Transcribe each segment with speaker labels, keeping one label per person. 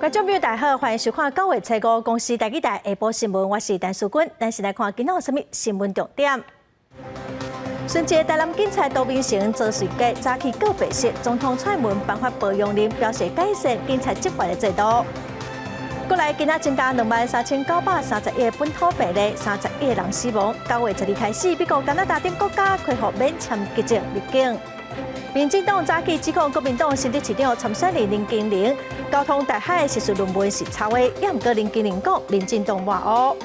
Speaker 1: 觀眾朋友大家好，歡迎收看九月初五公視台語台下晡新聞，我是陳淑君。咱先來看今仔有啥物新聞重點。殉職台南警察涂明誠、左瑞杰早起告別式，總統蔡英文頒發褒揚令，表示改善警察執法的制度。國內今仔增加23,931個本土病例，31個人死亡。9月12開始，美國、加拿大等國家恢復免簽急症入境。民進黨早起指控國民黨新竹市長參選人林金玲交通大學學術論文是抄的，也毋過林金玲講民進黨抹烏。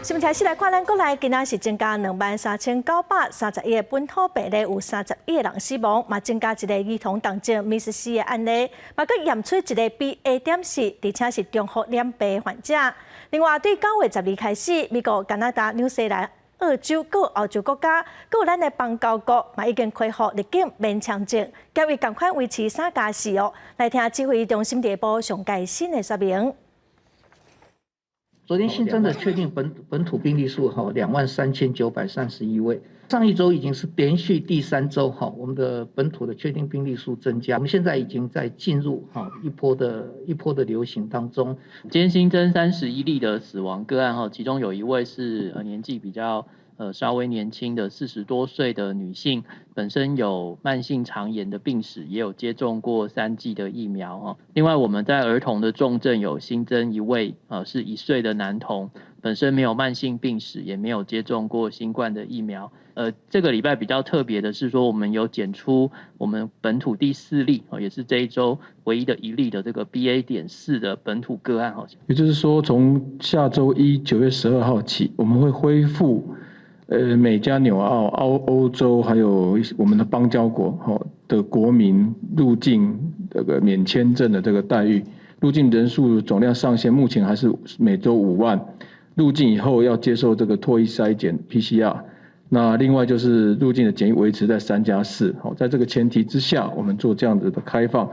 Speaker 1: 新聞開始來看，咱國內今仔是增加23,931個本土病例，有31個人死亡，嘛增加一个兒童重症瀕死的案例，嘛閣驗出一个 BA.4，而且是重複染病患者。另外，對9月12開始，美國、加拿大、紐西蘭、澳洲、閣歐洲國家，閣有咱的邦交國，嘛已經恢復入境免簽證，檢疫仝款維持3加4哦。來聽指揮中心下晡上蓋新的說明。
Speaker 2: 昨天新增的確定本土病例數哈23,931位，上一周已經是連續第三周哈，我們的本土的確定病例數增加，我們現在已經在進入哈一波的流行當中。
Speaker 3: 今天新增31例的死亡個案哈，其中有一位是年紀比較稍微年輕的40多歲的女性，本身有慢性腸炎的病史，也有接種過三劑的疫苗哈。另外，我們在兒童的重症有新增一位，是1歲的男童，本身沒有慢性病史，也沒有接種過新冠的疫苗。這個禮拜比較特別的是說，我們有檢出我們本土第四例，也是這一周唯一的一例的這個 BA.4的本土個案哈。
Speaker 4: 也就是說，從下周一9月12號起，我們會恢復美加紐澳、歐洲還有我們的邦交國吼的國民入境這個免簽證的這個待遇，入境人數總量上限目前還是每周5萬，入境以後要接受這個唾液篩檢 PCR，那另外就是入境的檢疫維持在3加4，好，在這個前提之下，我們做這樣子的開放。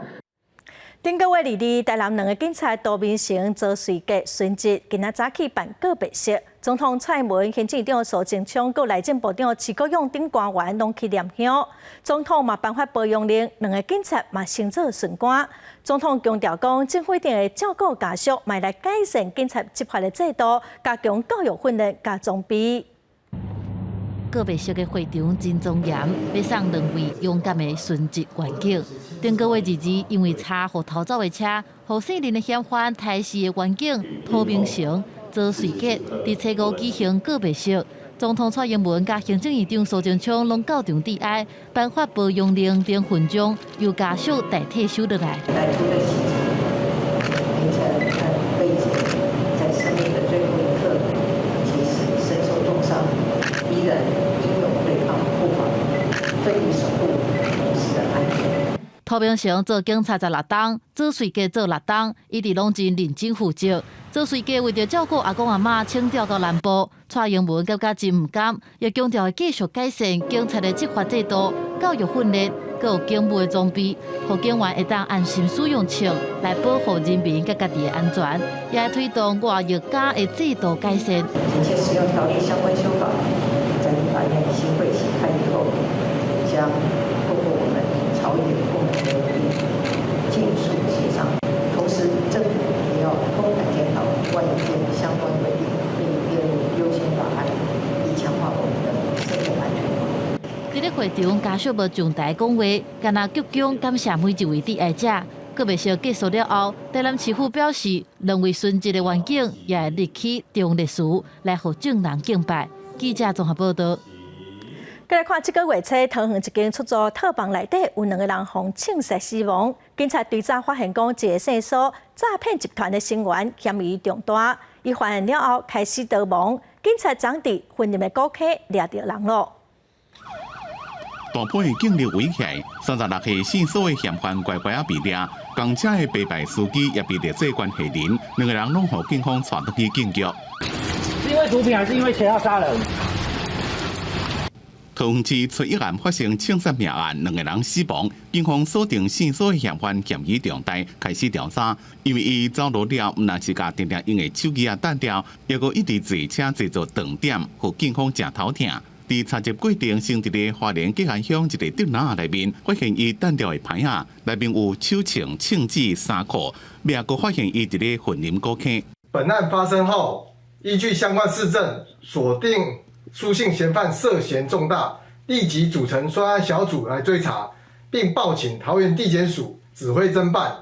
Speaker 1: 頂個月22，台南兩个警察涂明誠、左瑞杰殉職，今仔早起辦告別式。總統蔡英文、行政長蘇貞昌、閣內政部長徐國勇等官員攏去念香。總統嘛頒發褒揚令，兩个警察嘛升做巡官。總統強調講，政府一定會照顧家屬，嘛來改善警察執法的制度，加強教育訓練佮裝備。
Speaker 5: 告別式的會場真莊嚴，欲送兩位勇敢的殉職員警。頂個月22，因為差予偷走的車，予姓林的嫌犯刣死的員警涂明誠、左瑞杰，佇初五舉行告別式。總統蔡英文佮行政院長蘇貞昌攏到場致哀，頒發褒揚令等勳章，由家屬代替收落來。
Speaker 6: 歹徒的襲擊，明誠和瑞杰在生命的最後一刻，即使身受重傷，依然英勇對抗護防，奮力守護同事的安全。
Speaker 5: 涂明誠做警察16冬，左瑞杰做6冬，一直攏真認真負責。左瑞杰為著照顧阿公阿嬤，請調到南部。蔡英文感覺真毋甘，也強調會繼續改善警察的執法制度、教育訓練，閣有警務的裝備，予警員會當安心使用槍來保護人民佮家己的安全，也會推動外役假的制度改善。
Speaker 6: 警械使用條例相關修法，在立法院新會期開議後，將透過我們朝野共同的努力，盡速協商。同時，政府也要通盤檢討外役監相關規定，並列入優先法案，以強化我們的社會安全網。
Speaker 5: 佇咧會場，家屬無上台講話，干焦鞠躬感謝每一位致哀者。告別式結束了後，台南市府表示，兩位殉職的員警也會立起忠烈祠來予眾人敬拜。記者綜合報道。
Speaker 1: 閣來看，這个月初，桃園一間出租套房內底有兩个人予槍殺死亡。警察追查發現，講一个姓蘇詐騙集團的成員嫌疑重大。伊犯案了後開始逃亡，警察昨佇雲林的古坑掠著人囉。
Speaker 7: 大批警力圍起來，36歲姓蘇的嫌犯乖乖仔被掠，共車的白牌司機也被列做關係人，兩个人攏予警方帶轉去警局。
Speaker 8: 是因為毒品還是因為錢要殺人？
Speaker 7: 桃園市初一暗發生槍殺命案，兩个人死亡，警方鎖定姓蘇的嫌犯嫌疑重大，開始調查。因為伊走路了，毋但是共定定用的手機仔擲掉，抑閣一直坐車坐做斷點，予警方誠頭疼。佇查緝過程，先佇咧花蓮吉安鄉一个竹籃內面發現伊擲掉的牌仔，內面有手槍、槍支、衫褲，尾仔閣發現伊佇咧雲林古坑。
Speaker 9: 本案發生後，依據相關事證鎖定蘇姓嫌犯涉嫌重大，立即組成專案小組來追查，並報請桃園地檢署指揮偵辦。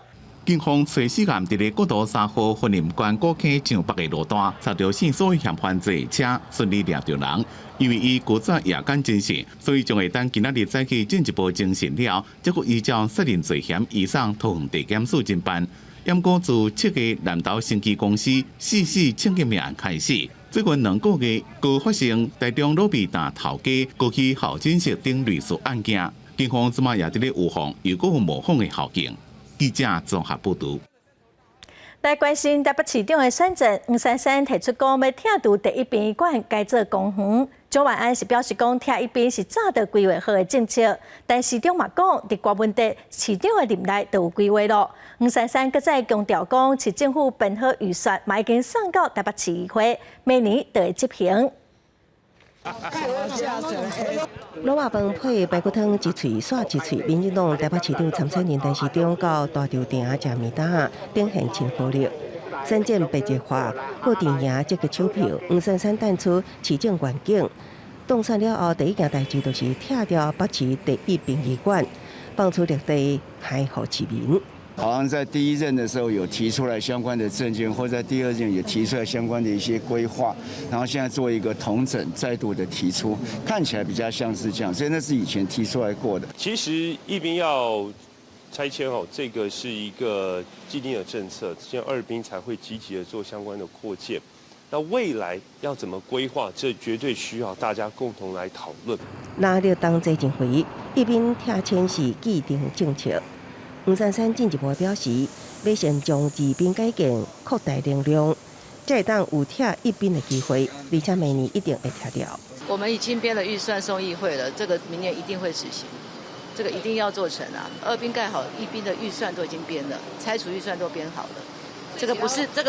Speaker 7: 警方揣四暗佇咧國道3號雲林縣古坑上北的路段，查著線索嫌犯坐車順利掠著人。因為伊古早夜間偵訊，所以將會等今仔日早起進一步偵訊了，才閣依照殺人罪嫌移送桃園地檢署偵辦。毋過自7月南投生技公司四死槍擊命案開始，最近2個月閣發生台中魯味店頭家過去候診室等類似案件，警方這馬也佇咧預防又閣有模仿的後勁。記者綜合報導。
Speaker 1: 來關心台北市長的選戰，黃珊珊提出講欲拆除第一殯儀館改做公園。蔣萬安是表示講拆一殯是早就規劃好的政策，但市長嘛講，佇柯文哲市長的任內就有規劃囉。黃珊珊閣再強調講，市政府編好預算，嘛已經送到台北市議會，明年就會執行。
Speaker 10: 滷肉飯配排骨湯，一喙煞一喙。民進黨台北市長參選人陳時中到大稻埕食暝糭，展現親和力。選戰白熱化，郭陣營積極搶票，黃珊珊淡出市政願景。當選了後，第一件代誌就是拆掉北市第一殯儀館，放出綠地開予市民。
Speaker 11: 好像在第一任的時候有提出來相關的政見，或在第二任也提出來相關的一些規劃，然後現在做一個統整，再度的提出，看起來比較像是這樣，所以那是以前提出來過的。
Speaker 12: 其實一殯要拆遷哦，這個是一個既定的政策，現在二殯才會積極的做相關的擴建。那未來要怎麼規劃，這絕對需要大家共同來討論。
Speaker 10: 藍綠同齊認為，一殯拆遷是既定政策。黃珊珊進一步表示，欲先將二殯改建擴大能量，才會當有拆一殯的機會，而且明年一定會拆掉。
Speaker 13: 我們已經編了預算送議會了，這個明年一定會執行，這個一定要做成啊！二殯蓋好，一殯的預算都已經編了，拆除預算都編好了，這個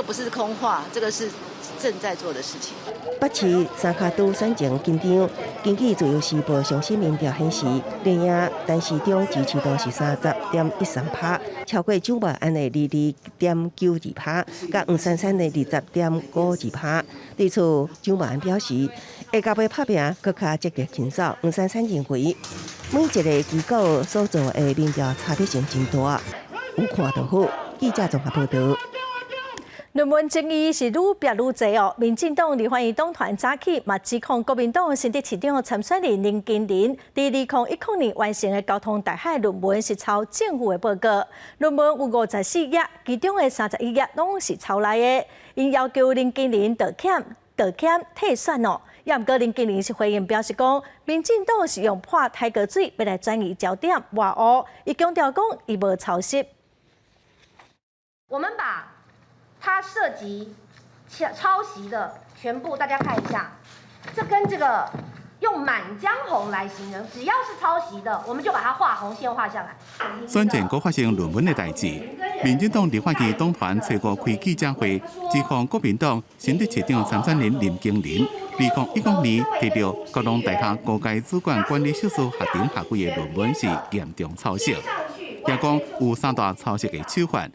Speaker 13: 不是空話，這個是正在做的事情。
Speaker 10: 北市三跤拄選情緊張，根據自由時報上新民調顯示，連贏陳時中支持度是30.13%，超過蔣萬安的22.92%，佮黃珊珊的20.52%。對此，蔣萬安表示，下屆欲拍拚，閣較積極勤掃。黃珊珊認為，每一個機構所做的民調差別性真大，有看就好。記者綜合報導。
Speaker 1: 論文爭議是愈逼愈濟哦。民進黨立法院黨團早起嘛指控國民黨新竹市長參選人林金玲，佇2010年完成的交通大學論文是抄政府的報告。論文有54頁，其中的31頁攏是抄來的。𪜶要求林金玲道歉、道歉退選哦。也毋過林金玲是回應表示講，民進黨是用潑刣鍋水欲來轉移焦點，外烏。伊強調講，伊無抄襲。
Speaker 14: 我們把它涉及抄襲的全部，大家看一下，這跟這個用滿江紅來形容，只要是抄襲的，我們就把它畫紅線畫下來。
Speaker 7: 選前閣發生論文的代誌，民進黨立法院黨團初五開記者會，指控國民黨新竹市長參選人林金玲，2010年提著交通大學高階主管管理碩士學程學位的論文是嚴重抄襲，也講有三大抄襲的手法。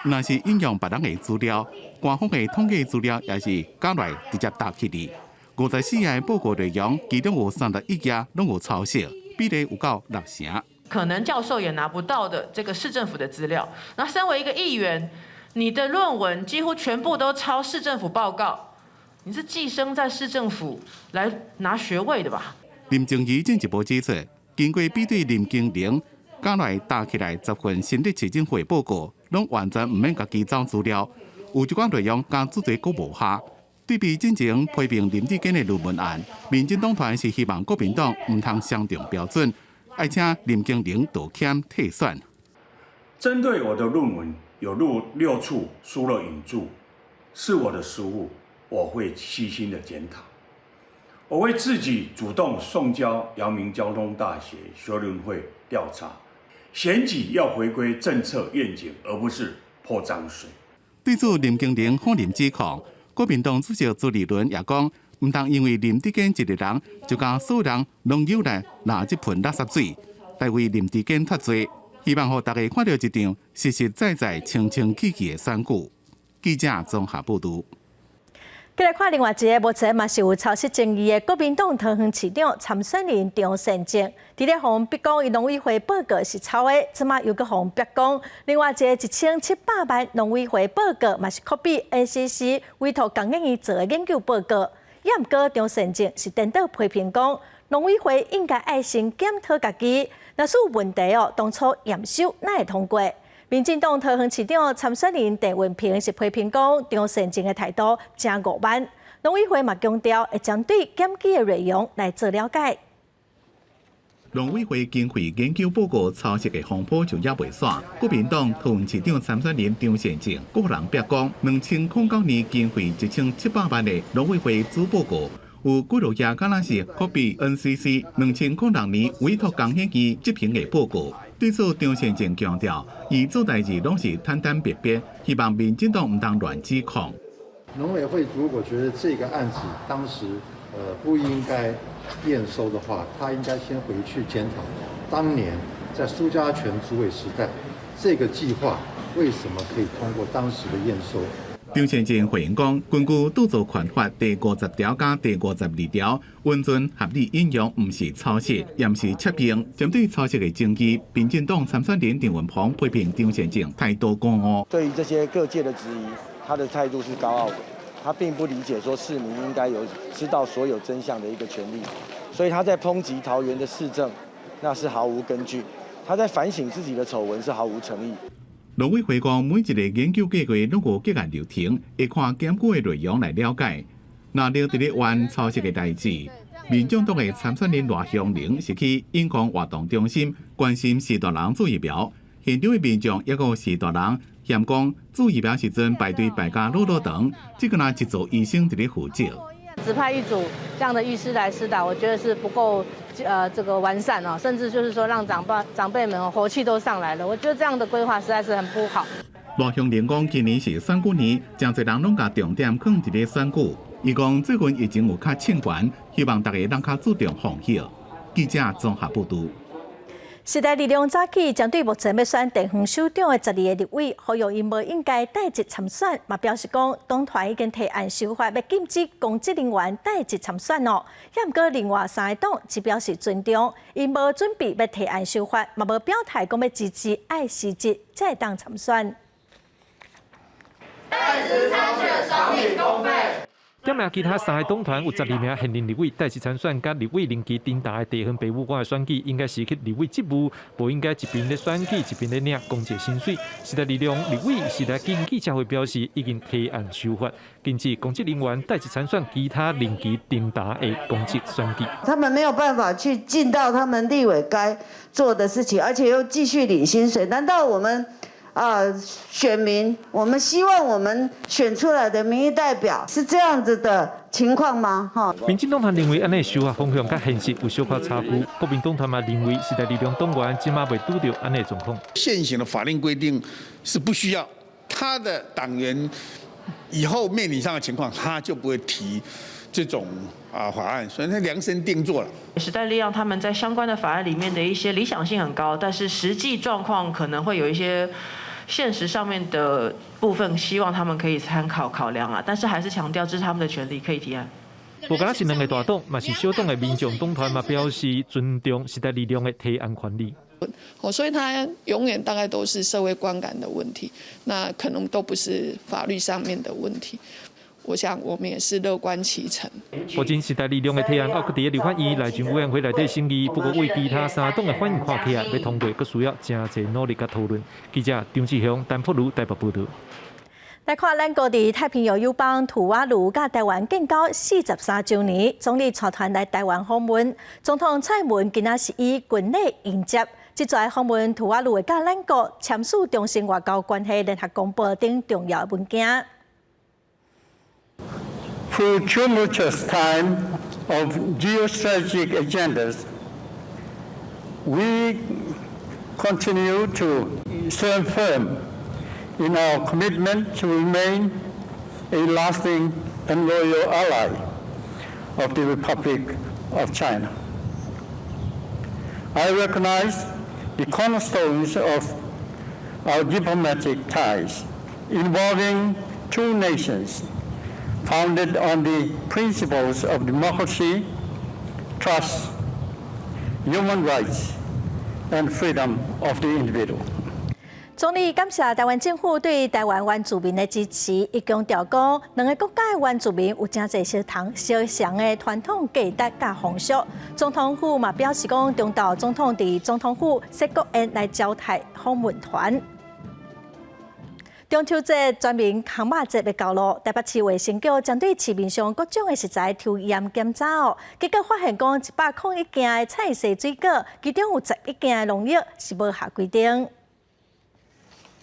Speaker 7: 若是引用別人的資料，官方的統計資料也是加來直接搭起來。54頁報告內容，其中有31頁攏有抄襲，比例有夠六成。
Speaker 15: 可能教授也拿不到的這個市政府的資料。那身為一個議員，你的論文幾乎全部都抄市政府報告，你是寄生在市政府來拿學位的吧？
Speaker 7: 林靜儀進一步指出，經過比對林金玲加來搭起來10份新竹市政府報告，攏完全毋免家己找資料，有一寡內容佮主題閣無合。對比進前批評林智堅的論文案，民進黨團是希望國民黨毋通雙重標準，愛請林金玲道歉退選。
Speaker 16: 針對我的論文有六處疏漏引注，是我的失誤，我會細心的檢討。我會自己主動送交陽明交通大學學倫會調查。選舉要回歸政策願景，而不是潑髒水。
Speaker 7: 對此，林金玲否認指控，國民黨主席朱立倫也講，毋通因為林智堅一个人，就共所有人攏揪來抐這盆垃圾水，來為林智堅脫罪。希望予大家看著一場實實在在、清清氣氣的選舉。記者綜合報導。
Speaker 1: 繼來看另外一个目前嘛是有抄襲爭議的國民黨桃園市長參選人張善政，佇咧予人逼講伊農委會報告是抄的，這馬又閣予人逼講。另外一个1700萬農委會報告嘛是 copy NCC 委託工研院做的研究報告。也毋過張善政是顛倒批評講，農委會應該愛先檢討家己，若是有問題哦，當初驗收哪會通過？民進黨桃園市長參選人鄭運鵬是批評講張善政的態度誠傲慢，農委會嘛強調會針對檢舉的內容來做了解。
Speaker 7: 農委會經費研究報告抄襲的風波就猶未煞，國民黨桃園市長參選人張善政閣予人逼講，2009年經費1700萬的農委會主報告，有幾落頁敢若是 copy NCC 2006年委託工研院執行的報告。對此，張善政強調，伊做代誌攏是坦坦白白，希望民進黨毋通亂指控。
Speaker 17: 農委會如果覺得這個案子當時不應該驗收的話，他應該先回去檢討當年在蘇嘉全主委時代，這個計劃為什麼可以通過當時的驗收？
Speaker 7: 張善政回應講，根據著作權法第50條佮第52條，完全合理引用，毋是抄襲，也毋是竊用。針對抄襲的爭議，民進黨參選人鄭運鵬批評張善政態度高傲。
Speaker 18: 對於這些各界的質疑，他的態度是高傲的，他並不理解說市民應該有知道所有真相的一個權利，所以他在抨擊桃園的市政，那是毫無根據；他在反省自己的醜聞是毫無誠意。
Speaker 7: 農委會講，每一个研究計劃攏有結案流程，會看檢舉的內容來了解。若著佇咧冤抄襲的代誌，民眾黨的參選人賴香伶是去永康活動中心關心序大人注疫苗，現場的民眾抑閣有序大人嫌講注疫苗時陣排隊排甲囉囉長，這敢若一組醫生佇咧負責。
Speaker 19: 只派一組這樣的醫師來施打，我覺得是不夠這個完善哦，甚至就是說讓長輩們火氣都上來了，我覺得這樣的規劃實在是很不好。
Speaker 7: 賴香伶講，今年是選舉年，誠濟人攏共重點放佇咧選舉。伊講最近疫情有較清懸，希望大家攏較注重防疫。記者綜合報導。
Speaker 1: 時代力量早起針對目前欲選地方首長的12个立委，呼籲𪜶無應該帶職參選，嘛表示講黨團已經提案修法，欲禁止公職人員帶職參選哦。也毋過另外三个黨只表示尊重，𪜶無準備欲提案修法，嘛無表態講欲支持愛辭職才會當參選。
Speaker 20: 帶職參選少領公費。
Speaker 21: 點名其他三个黨團有12名現任立委帶職參選，佮立委任期長達的地方父母官的選舉，應該失去立委職務，無應該一邊咧選舉，一邊咧領公職薪水。時代力量立委時代經記者會表示，已經提案修法，禁止公職人員帶職參選其他任期長達的公職選舉。
Speaker 22: 他們沒有辦法去盡到他們立委該做的事情，而且又繼續領薪水，難道我們？啊，選民，我們希望我們選出來的民意代表是這樣子的情況嗎？哈，
Speaker 21: 民進黨團認為按呢修法方向佮現實有小可差距，國民黨團嘛認為時代力量黨員這馬袂拄著按呢狀況。
Speaker 23: 現行的法令規定是不需要他的黨員以後面臨上的情況，他就不會提這種法案，所以他量身定做了。
Speaker 15: 時代力量他們在相關的法案裡面的一些理想性很高，但是實際狀況可能會有一些現實上面的部分，希望他們可以參考考量啊。但是還是強調這是他們的權利，可以提案。
Speaker 21: 無單是兩个大黨，嘛是小黨的民眾黨團嘛表示尊重時代力量的提案權利。
Speaker 24: 哦，所以他永遠大概都是社會觀感的問題，那可能都不是法律上面的問題。我想我們也是樂觀其成。
Speaker 21: 目前時代力量的提案，猶閣佇咧立法院內政委員會內底審議，不過對其他三黨的反應看起來，欲通過，閣需要誠濟努力佮討論。記者張志雄、陳福如台北報導。
Speaker 1: 來看咱國佇太平洋友邦吐瓦魯佮台灣建交43週年，總理帶團來台灣訪問，總統蔡英文今仔是以軍禮迎接。這逝訪問吐瓦魯會佮咱國簽署中性外交關係聯合公報等重要文件。
Speaker 25: Through tumultuous time of geostrategic agendas, we continue to stand firm in our commitment to remain a lasting and loyal ally. of the Republic of China. I recognize the cornerstones of our diplomatic ties involving two nations founded on the principles of democracy, trust, human rights, and freedom of the individual.
Speaker 1: 總理感謝台灣政府對台灣原住民的支持，伊強調講，兩个國家的原住民有誠濟相同相像的傳統價值佮風俗。總統府嘛表示講，中晝總統佇總統府設國宴來招待訪問團。中秋節全民烘肉節欲到囉，台北市衛生局針對市面上各種的食材抽驗檢查哦，結果發現講101件的菜色水果，其中有11件的農藥是無合規定。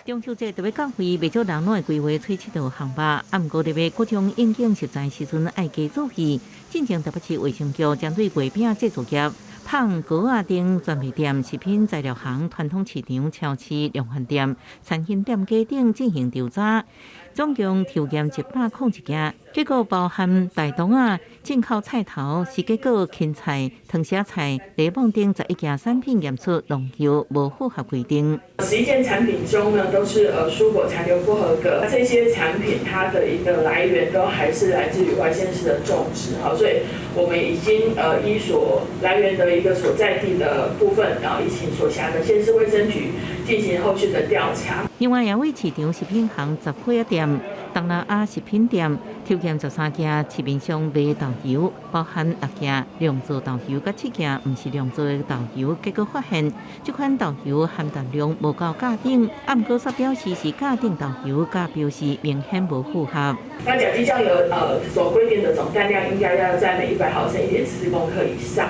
Speaker 2: 中秋節特別到位，袂少人攏會規劃出𨑨迌烘肉，啊，毋過佇買各種應景食材時陣愛加注意。進前台北市衛生局針對月餅製作業、麭糕仔等專賣店、食品材料行、傳統市場、超市、量販店、餐飲店家等進行調查，總共抽驗101件，結果包含大同仔、進口菜頭、時節果、芹菜、糖寫菜、檸檬等11件產品驗出農藥無符合規定。
Speaker 3: 11件產品中呢，都是蔬果殘留不合格。這些產品它的一個來源都還是來自於外縣市的種植，好，所以我們已經依所來源的一個所在地的部分，然後依請所轄的縣市衛生局進行後續的調查。
Speaker 2: 另外，也為市場食品行雜貨店、東南亞食品店抽驗13件市面上賣豆油，包含六件釀造豆油，佮7件毋是釀造的豆油，結果發現這款豆油含氮量無夠甲頂，啊，毋過煞表示是甲頂豆油，佮標示明顯無符合。
Speaker 3: 那甲基醬油所規定的總氮量應該要在每100毫升1.4公克以上。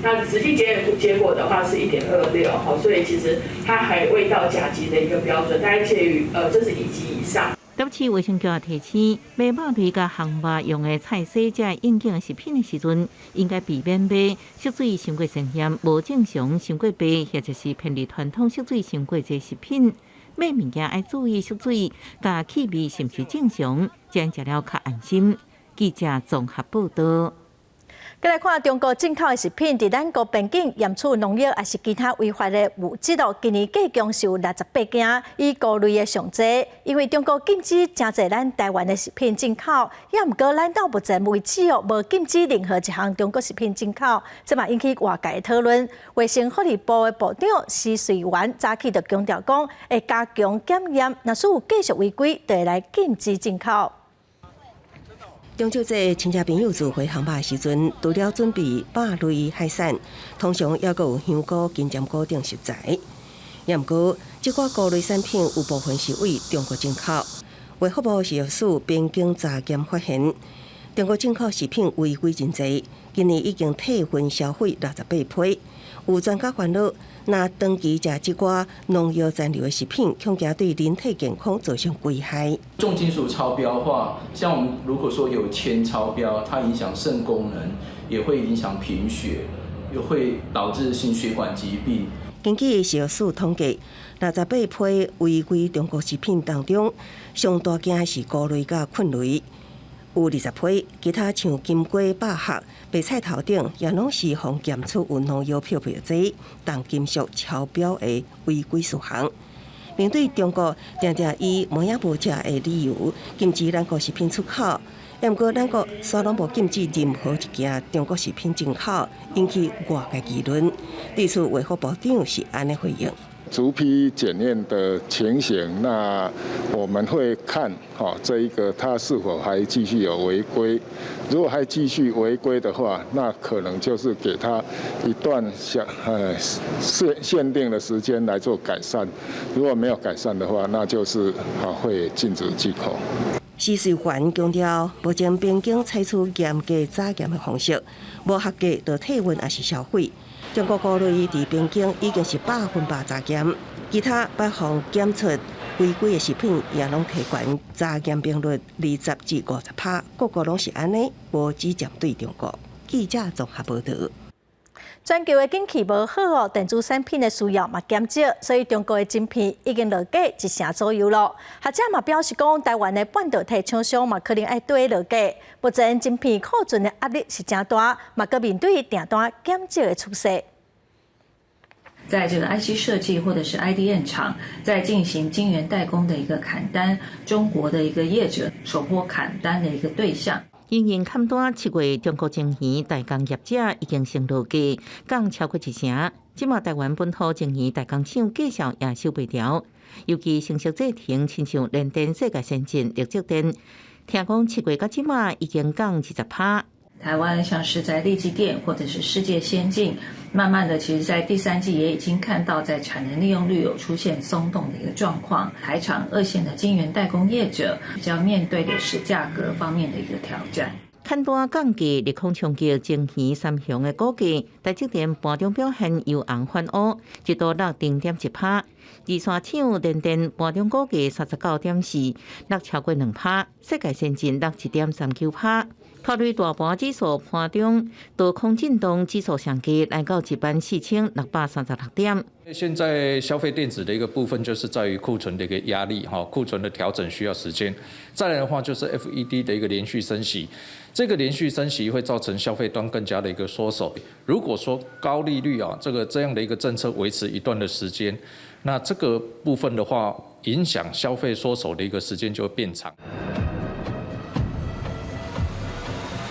Speaker 3: 那實際結果的話是1.26，哈，所以其實它還未到甲級的一個標準，大概介於這是乙級以上。
Speaker 2: 台北市衛生局也提醒，買肉類佮烘肉用的菜色這應景食品的時陣，應該避免買色水傷過鮮豔、無正常、傷過白，或者是偏離傳統色水傷過濟食品。買物件愛注意色水佮氣味是毋是正常，這樣食了較安心。記者綜合報道。
Speaker 1: 閣來看中國進口的食品，佇咱國邊境驗出農藥，抑是其他違法的物質哦。今年計共是有68件，以穀類的上濟。因為中國禁止誠濟咱台灣的食品進口，也毋過咱到目前為止哦，無禁止任何一項中國食品進口，這嘛引起外界的討論。衛生福利部的部長施瑞元早起就強調講，會加強檢驗，若是有繼續違規，就會來禁止進口。
Speaker 10: 中秋節親戚朋友聚會烘肉的時陣，除了準備肉類海產，通常猶閣有香菇、金針菇等食材。也毋過，這寡菇類產品有部分是對中國進口。衛福部食藥署邊境查檢發現，中國進口食品違規真濟，今年已經退運銷毀68批。有專家煩惱，若長期食這寡農藥殘留的食品，恐驚對人體健康造成危害。
Speaker 4: 重金屬超標的話，像我們如果說有鉛超標，它影響腎功能，也會影響貧血，又會導致心血管疾病。
Speaker 10: 根據食藥署統計，68批違規中國食品當中，上大件是菇類佮菌類，有20批，其他像金瓜、百合、白菜頭等，也攏是予檢出有農藥漂白劑、重金屬超標的違規事項。面對中國定定以無影無食的理由禁止咱國食品出口，毋過咱國煞攏無禁止任何一件中國食品進口，引起外界議論。對此，衛福部長是按呢回應。
Speaker 5: 逐批檢驗的情形，那我們會看，哈，這一個它是否還繼續有違規？如果還繼續違規的話，那可能就是給他一段限定的時間來做改善。如果沒有改善的話，那就是啊會禁止進口。
Speaker 10: 施瑞元強調，目前邊境採取嚴格查驗的方式，無合格就退運抑是銷毀。中國菇類佇邊境已經是100%查驗，其他欲予檢出違規的食品也攏提懸查驗頻率20至50%，各國攏是按呢，無只針對中國。記者綜合報道。
Speaker 1: 全球的景氣無好哦，電子產品的需要嘛減少，所以中國的晶片已經落價一成左右咯。學者嘛表示講，台灣的半導體廠商嘛可能愛綴落價。目前晶片庫存的壓力是誠大，嘛閣面對訂單減少的趨勢。
Speaker 6: 在這個 IC 設計或者是 IDM 廠在進行晶圓代工的一個砍單，中國的一個業者首波砍單的一個對象。
Speaker 2: 因應砍單，7月中國晶圓代工業者已經先落價，降超過一成。這馬台灣本土晶圓代工廠繼續也收袂牢，尤其成熟製程，親像聯電、世界先進、力積電，聽講7月到這馬已經降20%。
Speaker 6: 台灣像是在力積電或者是世界先進，慢慢的，其實在第三季也已經看到在產能利用率有出現鬆動的一個狀況。台廠二線的晶圓代工業者比較面對的是價格方面的一個挑戰。
Speaker 2: 砍單降價，利空衝擊晶圓三雄的股價，台積電盤中表現由紅翻烏，一度落0.1%。二線廠聯電盤中股價39.4，落超過2%；世界先進落1.39%。拖累大盤指數盤中多空震盪，指數上低來到14,636點。
Speaker 8: 現在消費電子的一個部分，就是在於庫存的一個壓力，哈，庫存的調整需要時間。再來的話，就是 FED 的一個連續升息，這個連續升息會造成消費端更加的一個縮手。如果說高利率啊，這樣的一個政策維持一段的時間，那這個部分的話，影響消費縮手的一個時間就會變長。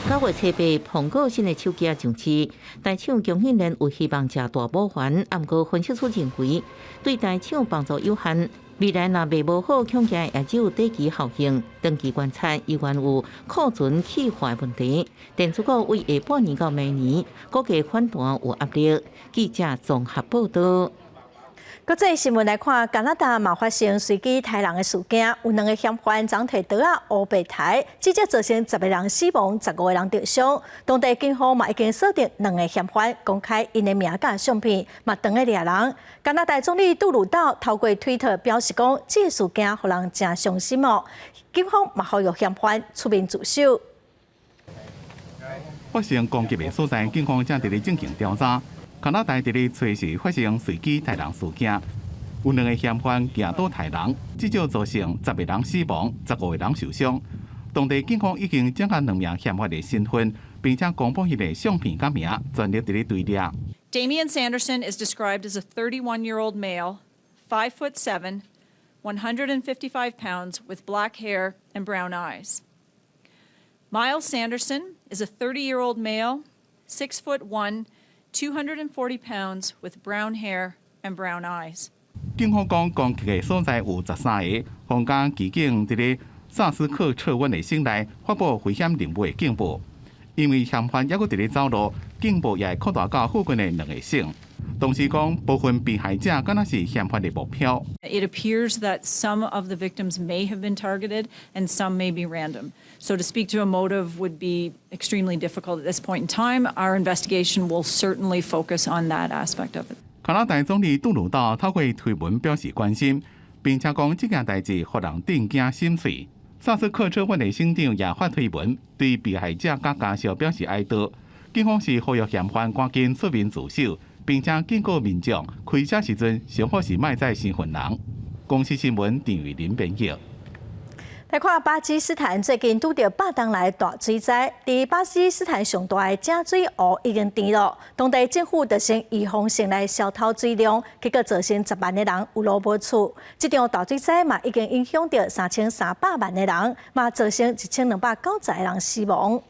Speaker 2: 9月初8，蘋果新的手機上市，台廠供應鏈有希望食大補丸，毋過分析師認為對台廠幫助有限。未來若賣無好，恐驚也只有短期效應，長期觀察依然有庫存去化的問題。電子股為下半年到明年股價反彈有壓力。記者綜合報道。
Speaker 1: 國際新聞來看，加拿大嘛發生隨機刣人的事件，有兩个嫌犯昨提刀仔烏白刣，至少造成10個人死亡，15個人受傷。當地警方嘛已經鎖定兩个嫌犯，公開𪜶的名佮相片，嘛當咧掠人。加拿大總理杜魯道透過推特表示講，這个事件予人誠傷心哦。警方嘛呼籲嫌犯出面自首。
Speaker 7: 發生攻擊的所在，警方正佇咧進行調查。加拿大佇咧初四發生隨機刣人事件，有兩个嫌犯舉刀刣人，至少造成10個人死亡，15個人受傷。當地警方已經掌握兩名嫌犯的身份，並且公布彼个相片佮名，全力佇咧追掠。
Speaker 9: Damian Sanderson is described as a 31-year-old male, 5'7", 155 pounds, with black hair and brown eyes. Myles Sanderson is a 30-year-old male, 6'1", 240 pounds, with brown hair and brown eyes.
Speaker 7: 警方講，攻擊的所在有13个，皇家騎警佇咧薩斯克徹溫的省內發布危險任務的警報，因為嫌犯猶閣佇咧走路，警報也會擴大到附近的兩個省。同時講，部分被害者敢若是嫌犯的目標。
Speaker 9: It appears that some of the victims may have been targeted and some may be random. So to speak to a motive would be extremely difficult at this point in time. Our investigation will certainly focus on that aspect of it.
Speaker 7: 加拿大總理杜魯道透過推文表示關心，並且講這件代誌予人震驚心碎。薩斯克徹溫的省長也發推文，對被害者佮家屬表示哀悼。警方是呼籲嫌犯趕緊出面自首，並且警告民眾開車時陣上好是莫載身份人。公視新聞陳玉林編譯。
Speaker 1: 來看巴基斯坦最近拄著百冬來大水災，佇巴基斯坦上大的井水湖已經乾咯，當地政府就先預防性來消偷水量，結果造成10萬个人有路無厝。這場大水災嘛已經影響著3300萬个人，嘛造成1290個人死亡。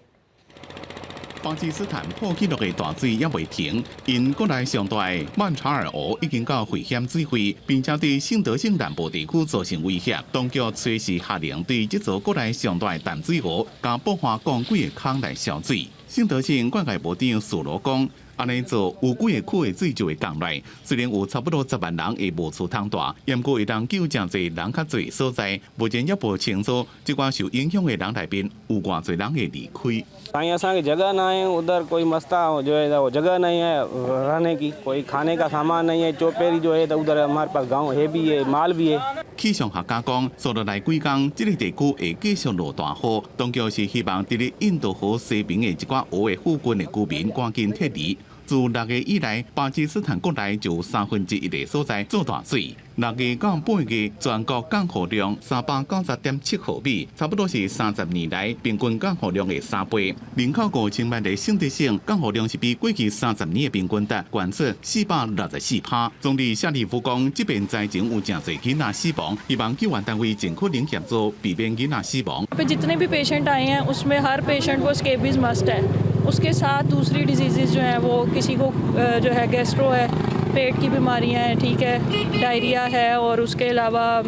Speaker 7: 巴基斯坦破紀錄的大水猶未停，𪜶國內上大的曼查爾湖已經到危險水位，並且對信德省南部地區造成威脅。當局隨時下令對這座國內上大的淡水湖加布華講幾个空來消水。信德省灌溉部長蘇羅講，按呢做有幾个區的水就會降來。雖然有差不多10萬人會無厝通蹛，毋過會當救誠濟人較濟所在，目前猶無清楚這寡受影響的人內面有偌濟人會離開。
Speaker 11: असांखे जॻह न आहे उधर कोई मस्ता जो है वो जगह नहीं है रहने की कोई खाने का सामान नहीं है चौपेरी जो है तो उधर हमारे पास गांव है भी है माल भी है。
Speaker 7: 氣象學家講，紲落來幾工，這个地區會繼續落大雨。當局是希望佇咧印度河西邊的這寡湖的附近的居民趕緊撤離。自6月以來，巴基斯坦國內就有三分之一的所在做大水。6月到8月，全國降雨量390.7毫米，差不多是30年來平均降雨量的3倍。人口5000萬的信德省降雨量是比過去三十年的平均值懸出464%。總理夏立夫講，這遍災情有誠濟囡仔死亡，希望救援單位盡可能協助避免囡仔死亡。
Speaker 12: जितने भी पेशेंट आए हैं उसमें हर पेशेंट को स्केबीज मस्ट है। उसके साथ दूसरी डिजीज़ जो हैं, वो किसी को जो है गैस्ट्रो है, पेट की बीमारियां हैं, ठीक है, डायरिया है और उसके अलावा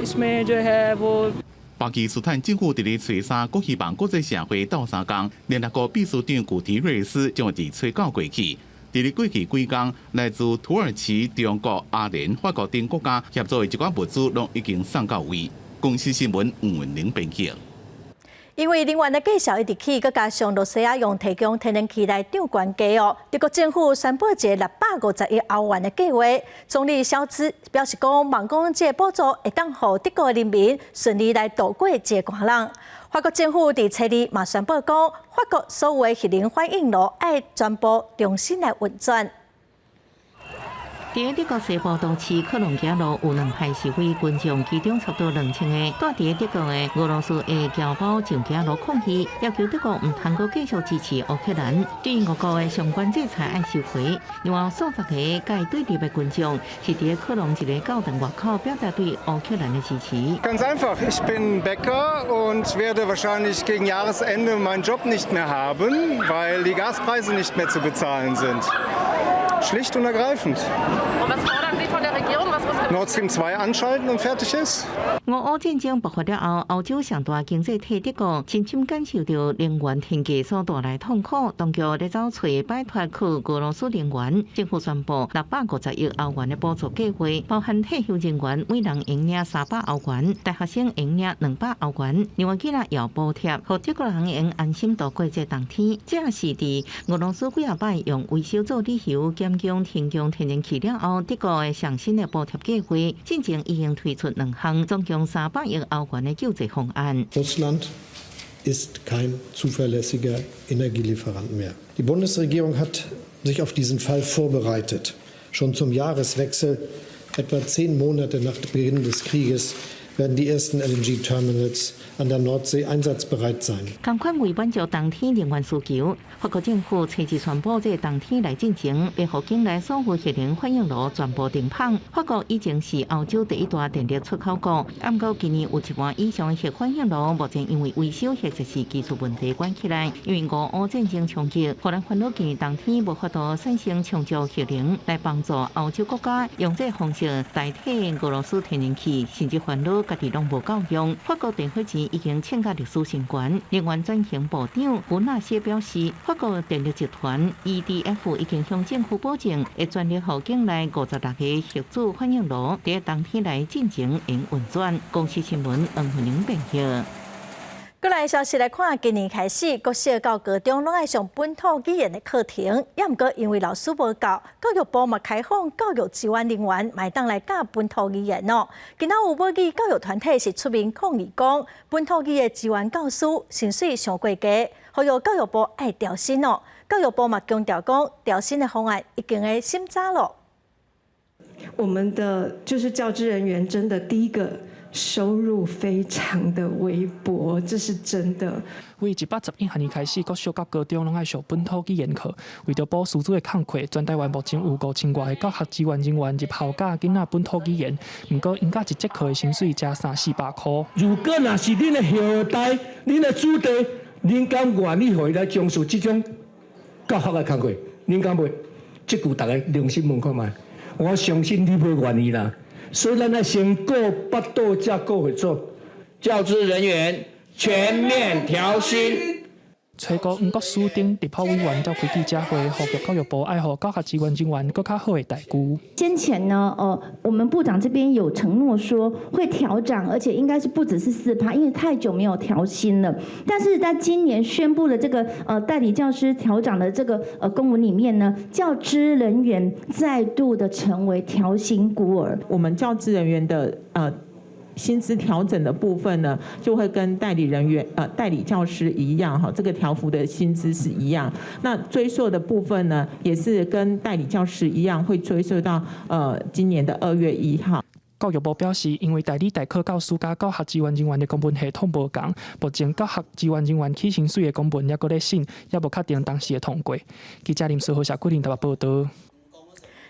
Speaker 12: इसमें जो है वो
Speaker 7: 巴基斯坦政府佇咧初三，閣希望國際社會鬥相共，聯合國秘書長古提瑞斯將會佇初九過去。佇咧過去幾工，來自土耳其、中國、阿聯、法國等國家協助的一寡物資，攏已經送到位。公視新聞吳文玲編輯。
Speaker 1: 因為能源的價數一直起，閣加上羅西亞用提供天然氣來漲懸價哦。德國政府宣布一个650億歐元的計劃。總理蕭茲表示講，望講這個補助會當予德國人民順利來度過這個寒冷。法國政府佇初二嘛宣布講，法國所有的核能反應爐愛全部重新來運轉。
Speaker 2: 佇德國西部都市科隆街路有兩派示威群眾，其中差不多2000个，蹛佇德國的俄羅斯的僑胞上街路抗議，要求德國毋通閣繼續支持烏克蘭，對俄國的相關制裁愛收回。另外，數十个佮對立的群眾是佇科隆一个教堂外口表達對烏克蘭的支持。
Speaker 13: Ganz einfach, ich bin Bäcker und werde wahrscheinlich gegen Jahresende meinen Job nicht mehr haben, weil die Gaspreise nicht mehr zu bezahlen sind. Schlicht und ergreifend.
Speaker 15: Und was fordern Sie von der Regierung? Was muss
Speaker 13: Nord Stream 2 anschalten und fertig ist.
Speaker 2: 俄烏戰爭爆發了後，歐洲上大經濟體德國深深感受著能源天價所帶來痛苦，當局咧走揣擺脫靠俄羅斯能源，政府宣布650億歐元的補助計劃，包含退休人員每人會領300歐元，大學生會領200歐元，另外囡仔也有補貼，予德國人會用安心度過這冬天。這是佇俄羅斯幾仔擺用維修做理由減供停供天然氣了後，德國的上新的補貼計劃，進前已經推出兩項，總共300億歐元的救濟方案。
Speaker 14: Russland ist kein zuverlässiger Energielieferant mehr. Die Bundesregierung hat sich auf diesen Fall vorbereitet. Schon zum Jahreswechsel, etwa 10 Monate nach Beginn des Krieges, werden die ersten LNG-Terminals an der Nordsee einsatzbereit sein.
Speaker 2: 仝款為滿足冬天能源需求，法國政府初二宣布，這个冬天來進前，欲予境內所有核能反應爐全部停麭。法國以前是歐洲第一大電力出口國，毋過今年有一半以上的核反應爐目前因為維修或者是技術問題關起來。因為俄烏戰爭衝擊，予人煩惱今年冬天無法度產生充足核能來幫助歐洲國家用這個方式代替俄羅斯天然氣，甚至煩惱家己攏無夠用。法國電火錢已經創甲歷史新高。能源轉型部長胡納謝表示，法國電力集團 EDF 已經向政府保證，會全力予境內56个核子反應爐佇冬天來進前會運轉。公視新聞黃慧玲編譯。
Speaker 1: 過來消息來看，今年開始，國小到高中攏愛上本土語言的課程，也毋過因為老師無夠，教育部嘛開放教育支援人員，嘛會當來教本土語言哦。今仔有母語教育團體是出面抗議講，本土語的支援教師薪水傷過低，呼籲教育部愛調薪哦。教育部嘛強調講，調薪的方案已經咧審查咯。
Speaker 16: 我們的就是教職人員，真的第一個收入非常的微薄，這是真的。
Speaker 17: 為111學年開始，國小佮高中攏愛上本土語言課。為著補師資的空缺，全台灣目前有5000外个教學支援人員入校教囡仔本土語言。毋過，𪜶教一節課的薪水才三四百箍。
Speaker 26: 如果若是恁的後代、恁的子弟，恁敢願意予伊來從事這種教學的工課？恁敢袂？這句逐家良心問看覓，我相信你袂願意啦。所以咱愛先顧腹肚，才顧會做。
Speaker 27: 教職人員全面調薪。
Speaker 17: 初五黃國書等立法委員召開記者會，呼籲教育部愛予教學支援人員閣較好的待遇。
Speaker 28: 先前呢，我們部長這邊有承諾說會調漲，而且應該是不只是4%，因為太久沒有調薪了。但是在今年宣布的這個代理教師調漲的這個公文裡面呢，教資人員再度的成為調薪孤兒。
Speaker 29: 我們教資人員的
Speaker 18: 薪資調整的部分呢，就會跟代理人員、代理教師一樣，哈，這個調幅的薪資是一樣。那追溯的部分呢，也是跟代理教師一樣，會追溯到今年的2月1號。
Speaker 17: 教育部表示，因為代理代課教師佮教學支援人員的公文系統無仝，目前教學支援人員起薪水的公文猶閣咧審，猶無確定當時會通過。記者林思豪、謝桂林台北報導。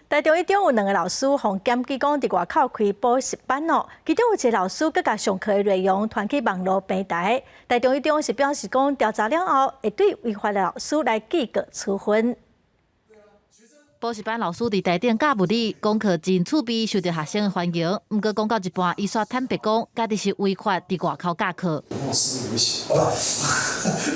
Speaker 1: 台中一中有兩个老師予檢舉講佇外口開補習班哦，其中有一个老師閣共上課的內容傳去網路平台。台中一中是表示講調查了後，會對違法的老師來記過處分。
Speaker 19: 補習班老師佇台頂教物理，講課真趣味，受著學生的歡迎。毋過講到一半，伊煞坦白講，家己是違法佇外口教課。
Speaker 20: 莫失無形，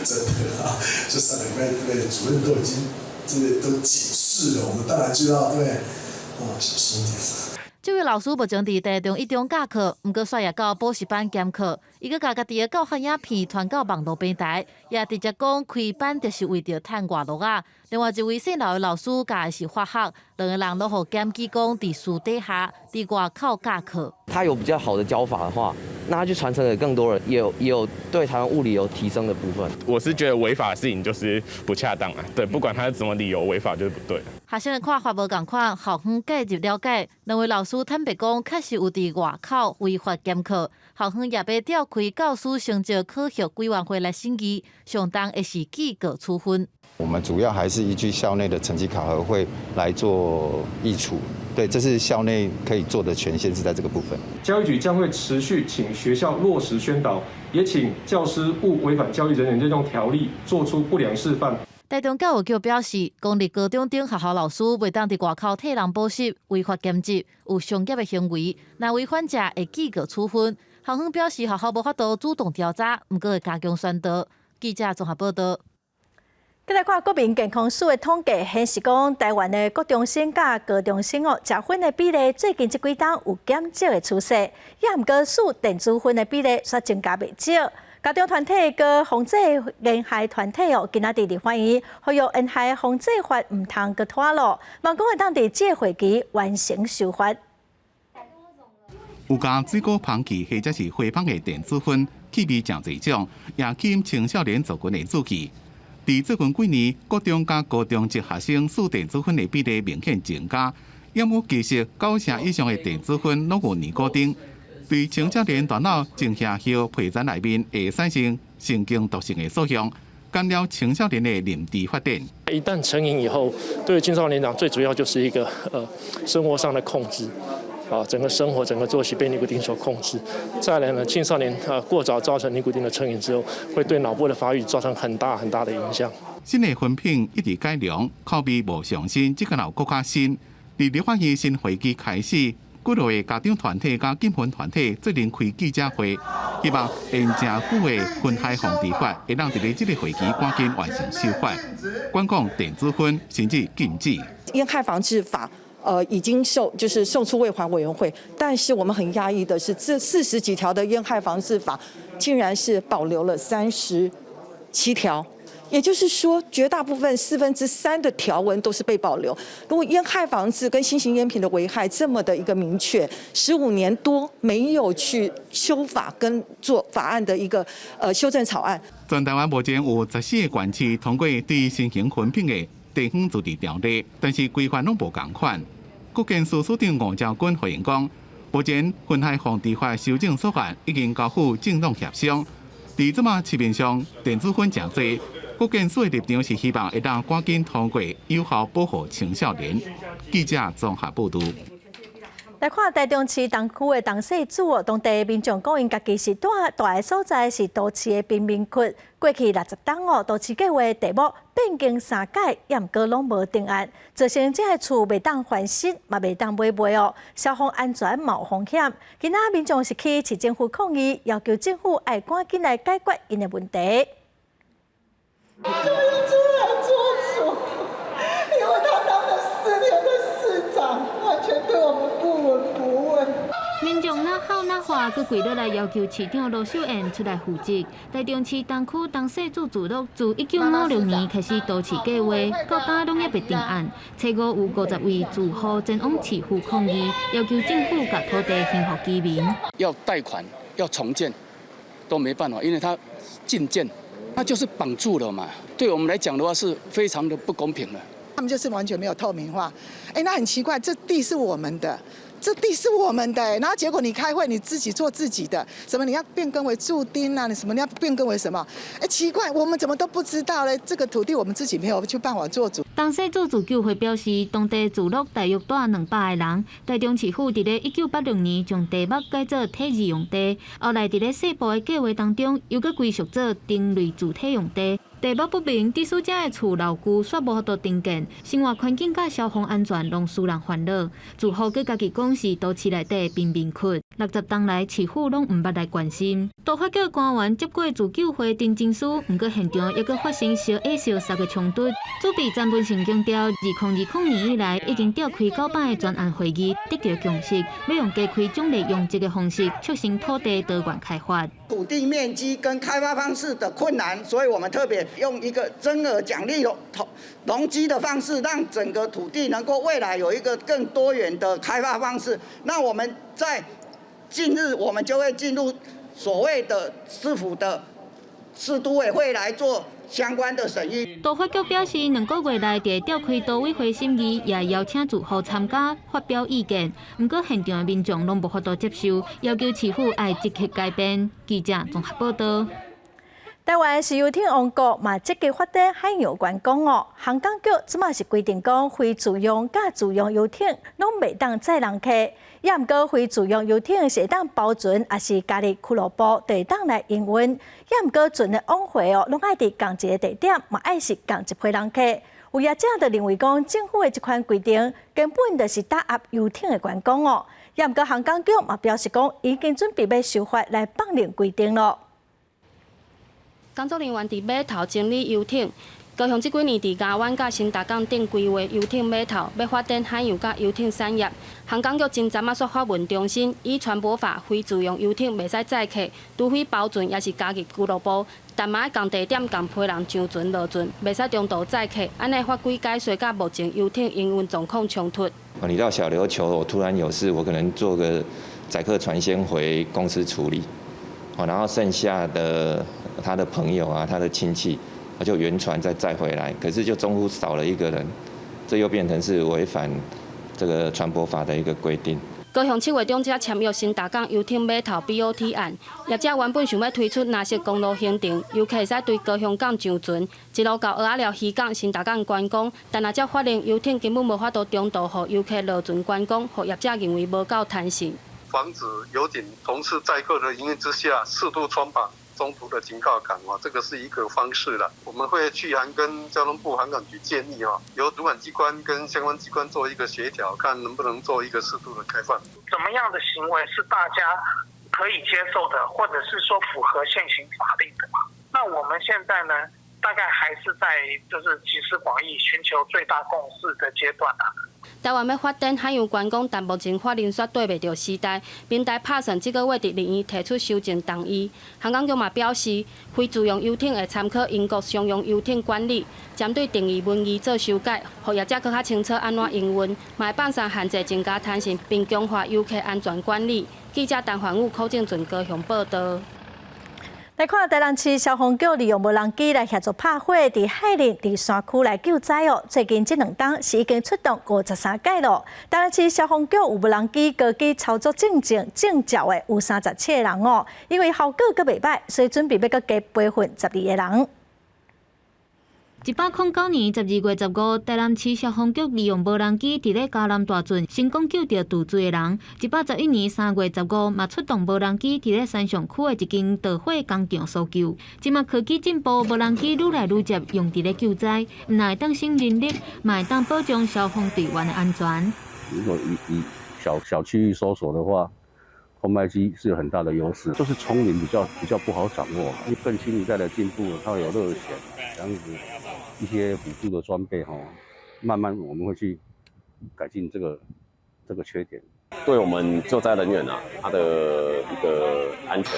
Speaker 20: 真的啊！這上個禮拜對主任都已經這個都警示了，我們當然就要對哦小心點。
Speaker 19: 這位老師目前佇台中一中教課，毋過煞也到補習班兼課。伊閣共家己的教學影片傳到網路平台，也直接講開班就是為著趁外勞仔。另外一位姓劉的老師教的是化學，兩个人攏予檢舉講佇私底下佇外口教課。
Speaker 21: 他有比較好的教法的話，那他就傳承給更多人，也有對台灣物理有提升的部分。
Speaker 22: 我是覺得違法的事情就是不恰當啊，對，不管他是怎麼理由違法就是不對。
Speaker 19: 學生的看法無仝款，校方介入了解，兩位老師坦白講，確實有佇外口違法兼課，校方也欲召開教師成績考核委員會來審議，上重會是記過處分。
Speaker 26: 我們主要還是依據校內的成績考核會來做議處，對，這是校內可以做的權限是在這個部分。
Speaker 27: 教育局將會持續請學校落實宣導，也請教師勿違反教育人員任用條例，做出不良示範。
Speaker 19: 台中教育局表示，公立高中等學校老師袂當佇外口替人補習、違法兼職、有商業的行為，若違反者會記過處分。校方表示，學校無法度主動調查，毋過會加強宣導。記者綜合報導。
Speaker 1: 閣來看國民健康署的統計顯示，講台灣的國中生佮高中生哦，食薰的比例最近這幾冬有減少的趨勢，也毋過吸電子薰的比例煞增加袂少。家長團體佮防制煙害團體哦，今仔日佇立法院呼籲煙害防制法毋通閣拖落，望講會當佇這個會期完成修法。
Speaker 7: 有加水果香氣或者是花香的電子薰，氣味誠濟種，也吸引青少年族群的注意。佇最近幾年，國中佮高中職學生吸電子薰的比例明顯增加。毋過其實九成以上的電子薰攏有尼古丁，對青少年大腦前額葉皮層內面會產生神經毒性的作用，干擾青少年的認知發展。
Speaker 28: 一旦成癮以後，對青少年講，最主要就是一個生活上的控制。啊，整個生活、整個作息被尼古丁所控制。再來呢，青少年啊過早造成尼古丁的成癮之後，會對腦部的發育造成很大很大的影響。
Speaker 7: 新的薰品一直改良，口味無上新，這個又閣較新。佇立法院新會期開始，幾落个家長團體佮禁薰團體做陣開記者會，希望延誠久的薰害防治法會當佇咧這个會期趕緊完成修法，管控電子薰，甚至禁止。
Speaker 23: 煙害防治法。已經送就是送出衛環委員會，但是我們很訝異的是，這40幾條的煙害防治法，竟然是保留了37條，也就是說，絕大部分3/4的條文都是被保留。如果煙害防治跟新型煙品的危害這麼的一個明確，15年多沒有去修法跟做法案的一個修正草案。
Speaker 7: 全台灣目前有14个縣市通過對新型薰品的地方自治條例，但是規範攏無仝款。國健署署長吳昭君回應講，目前薰害防治法修正草案已經交付政黨協商。佇這馬市面上電子薰誠濟，國健署的立場是希望會當趕緊通過，有效保護青少年。記者綜合報導。
Speaker 1: 來看台中市東區的東勢子哦，當地民眾講，𪜶家己是住蹛的所在是都市的貧民窟，過去60冬哦，都市計畫題目變更三改，也毋過攏無定案，造成這个厝袂當翻新，嘛袂當買賣哦，消防安全嘛有風險。今仔民眾是去市政府抗議，要求政府愛趕緊來解決𪜶的問題。
Speaker 24: 就要出來做主，因為他當了4年的市長，完全對我們不聞不問。
Speaker 25: 民眾若哭若
Speaker 3: 話，閣跪落來要求市長盧秀燕出來負責。台中市東區東勢自住樂自1956年開始都市計畫，到今攏猶未定案。初五有50位住戶前往市府抗議，要求政府共土地還予居民。
Speaker 4: 要貸款要重建都沒辦法，因為他禁建，那就是綁住了嘛。對我們來講的話，是非常的不公平的。
Speaker 5: 他們就是完全沒有透明化。哎，那很奇怪，這地是我們的。這地是我們的，然後結果你開會你自己做自己的，什麼你要變更為住丁啊？你什麼你要變更為什麼？哎，奇怪，我們怎麼都不知道嘞？這個土地我們自己沒有去辦法做主。
Speaker 3: 東勢自住救會表示，當地聚落大約蹛200个人。台中市府佇咧1986年將地目改做體育用地，後來佇咧細部的計畫當中，又閣歸屬做丁類住體用地。地目不明，致使遮的厝樓舊煞無法度重建，生活環境佮消防安全攏使人煩惱。住戶閣家己講是都市內底貧民窟，60冬來市府攏毋捌來關心。都發局官員接過自救會陳情書，毋過現場猶閣發生相打相殺的衝突。主筆詹文成強調，2020年以來已經召開9擺的專案會議，得到共識，欲用加開獎勵容積的方式，促成土地多元開發。
Speaker 6: 土地面積跟開發方式的困難，所以我們特別用一個增額獎勵容積的方式，讓整個土地能夠未來有一個更多元的開發方式。那我們在近日，我們就會進入所謂的市府的市都委會來做相關的審議。
Speaker 3: 都發局表示，2個月內會召開都委會審議，也邀請住戶參加發表意見。毋過現場的民眾攏無法度接受，要求市府愛積極改變。記者綜合報道。
Speaker 1: 台灣是遊艇王國，嘛積極發展海洋觀光哦。航港局這馬是規定講，非自用佮自用遊艇攏袂當載人客，也毋過非自用遊艇是會當包船，抑是加入俱樂部，就會當來營運。也毋過船的往回哦，攏愛佇仝一個地點，嘛愛是仝一批人客。有業者就認為講，政府的這款規定根本就是打壓遊艇的觀光哦。也毋過航港局嘛表示講，已經準備欲修法來放寬規定囉。
Speaker 8: 工作人員佇碼頭整理遊艇。高雄這幾年佇亞灣佮新達港頂規劃遊艇碼頭，欲發展海洋佮遊艇產業。航港局真陣仔煞發文重申，依船舶法非自用遊艇袂使載客，除非包船抑是加入俱樂部，但嘛愛仝地點仝批人上船落船，袂使中途載客。按呢法規解說佮目前遊艇營運狀況衝突。
Speaker 9: 你到小琉球，我突然有事，我可能坐個載客船先回公司處理，然後剩下的他的朋友啊，他的親戚，他就原船再載回來，可是就中途少了一個人，這又變成是違反這個船舶法的一個規定。
Speaker 8: 高雄7月中才簽約新達港遊艇碼頭 BOT 案，業者原本想欲推出藍色公路行程，遊客會使對高雄港上船，一路到蚵仔寮漁港、新達港觀光。但若才發現遊艇根本無法度中途予遊客落船觀光，予業者認為無夠彈性。
Speaker 10: 防止遊艇同時載客的營運之下，適度鬆綁中途的停靠港啊，這個是一個方式了。我們會去函跟交通部航港局建議啊，由主管機關跟相關機關做一個協調，看能不能做一個適度的開放。
Speaker 25: 怎麼樣的行為是大家可以接受的，或者是說符合現行法令的嘛？那我們現在呢，大概還是在就是集思廣益、尋求最大共識的階段啊。
Speaker 8: 台灣欲發展海洋觀光，但目前法令煞對袂著時代。明代拍算這個月佇立院提出修正動議。航港局嘛表示，非自用遊艇會參考英國商用遊艇管理，針對定義文義做修改，予業者閣較清楚按怎營運，嘛會放鬆限制，增加彈性，並強化遊客安全管理。記者陳環武、柯正俊高雄報道。
Speaker 1: 來看台南市消防局利用無人機來協助拍火，佇海林佇山區來救災哦。最近這2冬是已經出動53擺囉。台南市消防局有無人機高級操作證照的有37個人哦，因為效果閣袂䆀，所以準備欲閣加培訓12個人。
Speaker 3: 109年12月15，台南市消防局利用無人機佇咧嘉南大圳成功救著墜水的人。111年3月15，嘛出動無人機佇咧三重區的一間導火工廠搜救。這馬科技進步，無人機愈來愈捷用佇咧救災，毋但會當省人力，嘛會當保障消防隊員的安全。
Speaker 29: 如果以小小區域搜索的話，空拍機是有很大的優勢，就是叢林比較不好掌握。因為更新一代的進步，它會有熱顯，這樣子一些輔助的裝備，慢慢我們會去改進這個缺點。
Speaker 2: 對我們救災人員啊，他的一個安全，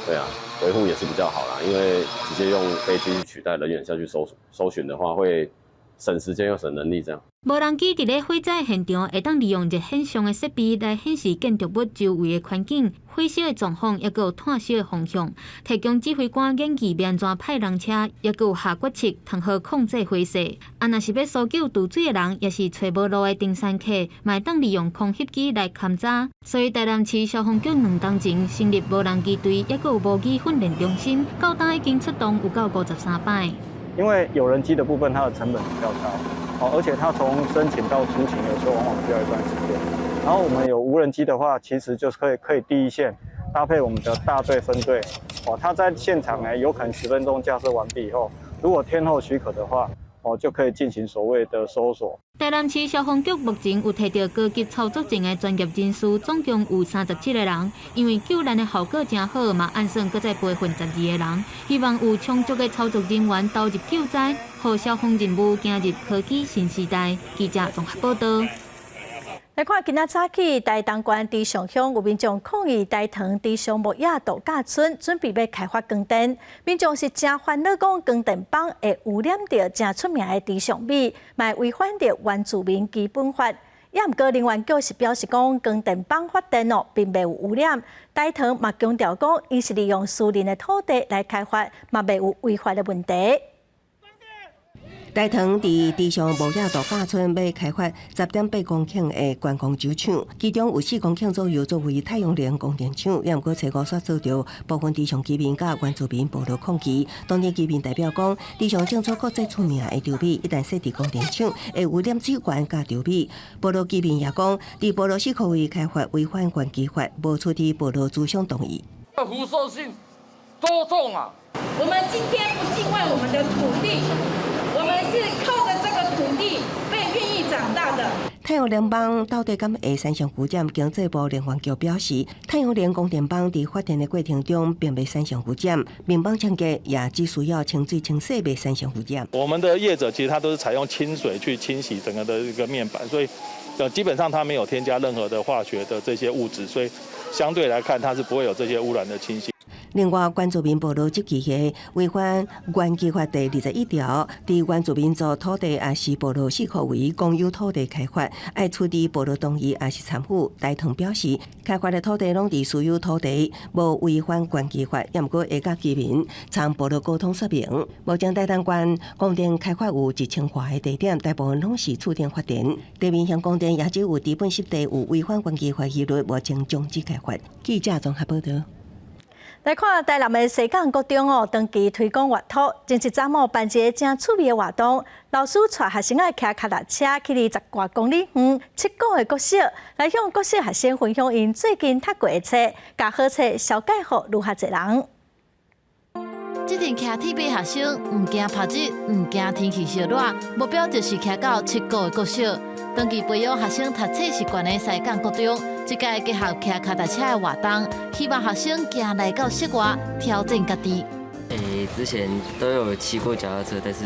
Speaker 2: 對啊，維護也是比較好啦。因為直接用飛機取代人員下去搜尋的話，會省時間又省人力，這樣。
Speaker 3: 無人機佇咧火災現場會當利用熱顯像的設備來顯示建築物周圍的環境、火燒的狀況，抑閣有炭燒的方向，提供指揮官研議欲按怎派人車，抑閣有下決策，通好控制火勢。啊，若是欲搜救墜水的人，抑是揣無路的登山客，嘛會當利用空翕機來勘查。所以台南市消防局2冬前成立無人機隊，抑閣有模擬訓練中心，到今已經出動有夠53擺。
Speaker 11: 因為有人機的部分，它的成本比較高，哦，而且它從申請到出勤，有時候往往需要一段時間。然後我們有無人機的話，其實就是可以第一線搭配我們的大隊分隊，哦，它在現場呢，有可能10分鐘架設完畢以後，如果天候許可的話，哦，就可以進行所謂的搜索。
Speaker 3: 台南市消防局目前有提著高級操作證的專業人士，總共有37個人。因為救難的效果誠好，嘛按算閣再培訓12個人，希望有充足的操作人員投入救災，予消防任務行入科技新時代。記者綜合報道。
Speaker 1: 來看今仔早起，台東縣池上鄉有民眾抗議台糖池上木雅度假村準備欲開發光電，民眾是誠煩惱，講光電板會污染著誠出名的池上美，嘛會違反著原住民基本法。也毋過能源局是表示講，光電板發電哦，並袂有污染。台糖嘛強調講，𪜶是利用私人的土地來開發，嘛袂有違法的問題。
Speaker 12: 台糖佇池上木雅度假村欲開發10.8公頃的觀光酒廠，其中有4公頃左右作為太陽能光電廠，也毋過初五煞遭著部分池上居民佮原住民部落抗議。當地居民代表講，池上種出國際出名的稻米，一旦設置光電廠，會污染水源佮稻米。部落居民也講，佇部落四箍位開發違反原基法，無取得部落族長同意。
Speaker 13: 輻射性多重啊！
Speaker 14: 我們今天不敬畏我們的土地。我們是靠著這個土地被孕育長大的。
Speaker 12: 太陽能板到底敢會產生污染？經濟部能源局表示，太陽能光電板佇發電的過程中，並袂產生污染。面板清潔也只需要清水清洗，袂產生污染。
Speaker 15: 我們的業者其實他都是採用清水去清洗整個的一個面板，所以基本上它沒有添加任何的化學的這些物質，所以相對來看，它是不會有這些污染的情形。
Speaker 12: 另外，原住民部落及其下違反原基法第21條，佇原住民族土地抑是部落四箍圍公有土地開發，愛取得部落同意抑是參與。台糖表示，開發的土地攏佇私有土地，無違反原基法，也毋過會佮居民參部落溝通說明。目前台東縣光電開發有1000外个地點，大部分攏是觸電發電。地面上光電也只有知本濕地有違反原基法疑慮，目前終止開發。記者綜合報道。
Speaker 1: 來看台南的西港國中哦，長期推廣閱讀，前一陣哦辦一个誠趣味的活動，老師帶學生仔騎跤踏車去20外公里遠七股的國小，來向國小學生分享𪜶最近讀過的冊，共好冊紹介予愈較濟人。
Speaker 19: 這陣騎鐵馬學生毋驚曝日，毋驚天氣燒熱，目標就是騎到七股的國小。長期培養學生讀冊習慣的西港國中，這屆結合騎跤踏車的活動，希望學生行來到室外挑戰家己。
Speaker 16: 欸，之前都有騎過腳踏車，但是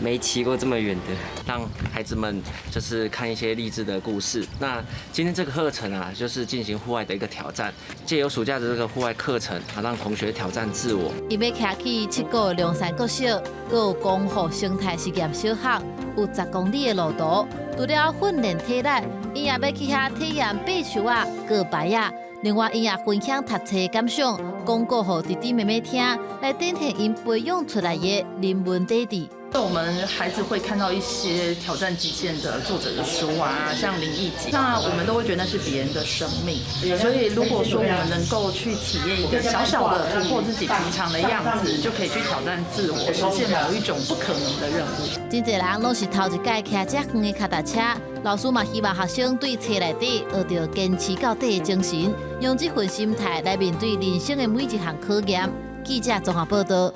Speaker 16: 沒騎過這麼遠的。
Speaker 17: 讓孩子們就是看一些勵志的故事。那今天這個課程啊，就是進行戶外的一個挑戰，借由暑假的這個戶外課程啊，讓同學挑戰自我。
Speaker 19: 𪜶欲騎去七股的龍山國小，閣有光復生態實驗小學，有10公里的路途。除了訓練體力，𪜶也欲去遐體驗爬樹仔、過牌仔。另外，𪜶也分享讀冊感想，講故予弟弟妹妹聽，來展現𪜶培養出來的人文底蘊。
Speaker 18: 那我們孩子會看到一些挑戰極限的作者的書啊，像林奕杰，那我們都會覺得那是別人的生命。所以如果說我們能夠去體驗一個小小的突破自己平常的樣子，就可以去挑戰自我，實現某一種不可能的任務。
Speaker 19: 真濟人攏是頭一擺騎遮遠的跤踏車，老師嘛希望學生對冊內底學著堅持到底的精神，用這份心態來面對人生的每一項考驗。記者綜合報道。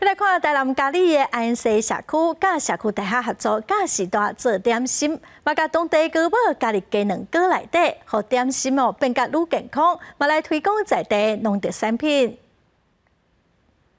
Speaker 1: 來看台南佳里的安溪社區，佮社區大學合作，佮時大做點心，嘛共當地高寶加入雞卵糕內底，予點心哦變甲愈健康，嘛來推廣在地農特產品。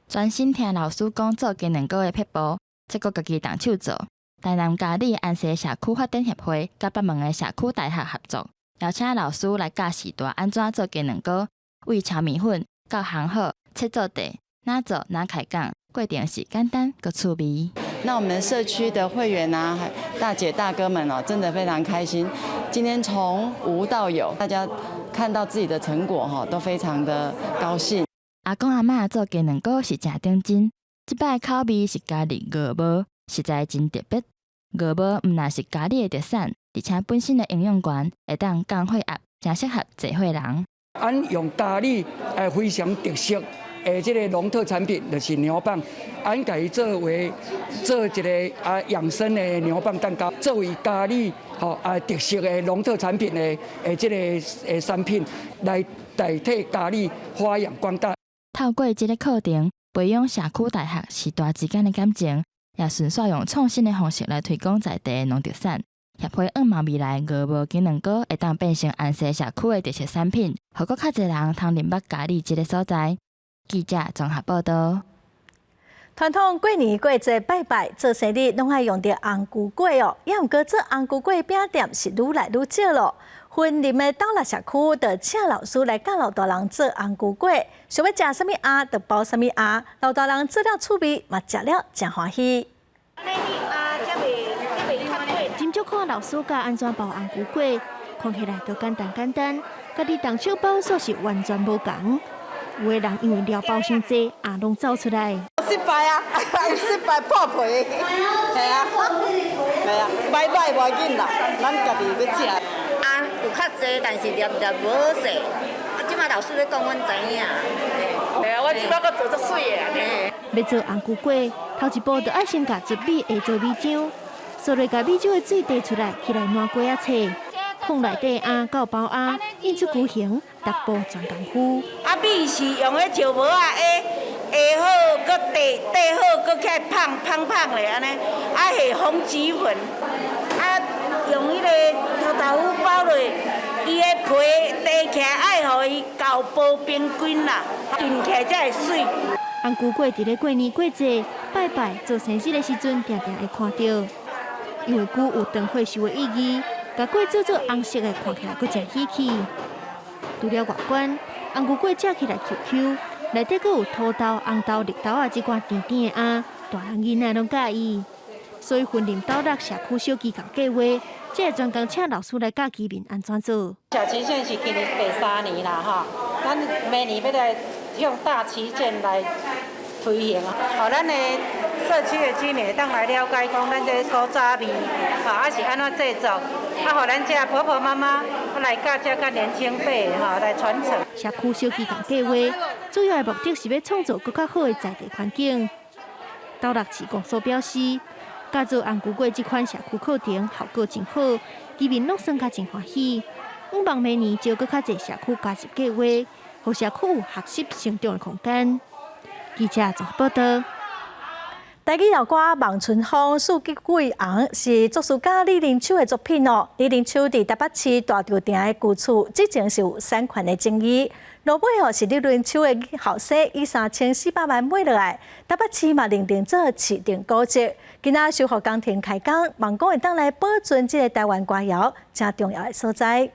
Speaker 30: 專心聽老師講做雞卵糕的撇步，結果家己動手做。台南佳里安溪社區發展協會佮北門的社區大學合作。邀請老師來教序大按怎做雞卵糕，為炒麵粉到烘好切做塊，哪做哪開講，過程是簡單閣趣味。
Speaker 4: 那我們社區的會員啊，大姐大哥們哦，真的非常開心。今天從無到有，大家看到自己的成果哈，都非常的高興。
Speaker 30: 阿公阿嬤做雞卵糕是誠頂真，這擺口味是加入牛蒡，實在真特別。牛蒡毋但是佳里的特產，而且本身的營養懸，會當降血壓，誠適合濟歲人。
Speaker 7: 俺用佳里非常特色的這個農特產品，就是牛蒡，俺共伊做為做一個養生的牛蒡蛋糕，作為佳里吼特色的農特產品的這個產品，來代替佳里發揚光大。
Speaker 30: 透過這個課程，培養社區大學序大之間的感情，也順紲用創新的方式來推廣在地的農特產。協會向望未來牛蒡雞卵糕會當變成安溪社區的特色產品，予閣較濟人通認捌佳里這個所在。記者綜合報道。
Speaker 1: 傳統過年過節拜拜做生日，攏愛用著紅龜粿哦。也毋過做紅龜粿餅店是愈來愈少咯。雲林的斗六社區，就請老師來教老大人做紅龜粿，想欲食啥物餡就包啥物餡，老大人做了趣味，嘛食了誠歡喜。
Speaker 20: 真少看老師教按怎包紅龜粿，看起來都簡單簡單，家己動手包煞是完全無仝。有的人因為料包傷濟，餡攏走出來。
Speaker 21: 失敗啊！失敗破皮，係啊，係啊，擺擺無要緊啦，咱家己欲食。
Speaker 22: 啊，有較濟，但是粒粒無好勢。啊，這擺老師咧講，阮知影。
Speaker 21: 係啊，我這擺閣做足媠的啊。
Speaker 20: 欲做紅龜粿，頭一步就愛先共準備下做米漿，趖落共米漿的水綴出來，起來爛粿仔切，控內底餡到包餡，印出雎形，逐步全功夫。
Speaker 21: 啊，米是用彼石磨仔下下好，閣綴綴好，閣起來膨膨膨咧按呢，啊下防止粉，啊用彼個土豆腐包落，伊的皮綴起來愛予伊夠薄平均啦，印起來才會媠。
Speaker 20: 紅龜粿佇咧過年過節、拜拜、做生日的時陣，定定會看著。因為龜有長歲壽的意義，共粿做做紅色的，看起來閣誠喜氣。除了外觀，紅龜粿食起來 Q Q，內底閣有土豆、紅豆、綠豆仔這款甜甜的餡，大人囡仔攏佮意。所以雲林斗六社區小旗共計劃，才會專工請老師來教居民按怎做。
Speaker 23: 小旗艦是今年第三年啦，吼，咱明年欲來用大旗艦來推行，予咱的社區的居民會當來了解講，咱這古早味，吼，啊是按怎製作，啊，予咱這婆婆媽媽來教這較年輕輩，吼，來傳承。
Speaker 20: 社區小旗共計劃，主要的目的是欲創造閣較好的在地環境。斗六市公所表示，教做紅龜粿這款社區課程效果真好，居民攏算較真歡喜。向望明年招閣較濟社區加入計劃，予社區有學習成長的空間。記者綜合報道。
Speaker 1: 台語老歌《望春風》四季桂紅是作詞家李林秋的作品哦。李林秋佇台北市大稻埕的舊厝，之前是有產權的爭議。落尾哦是李林秋的後生以3400萬買落來，台北市嘛認定做市定古蹟。今仔修復工程開工，望講會當來保存這个台灣歌謠誠重要的所在。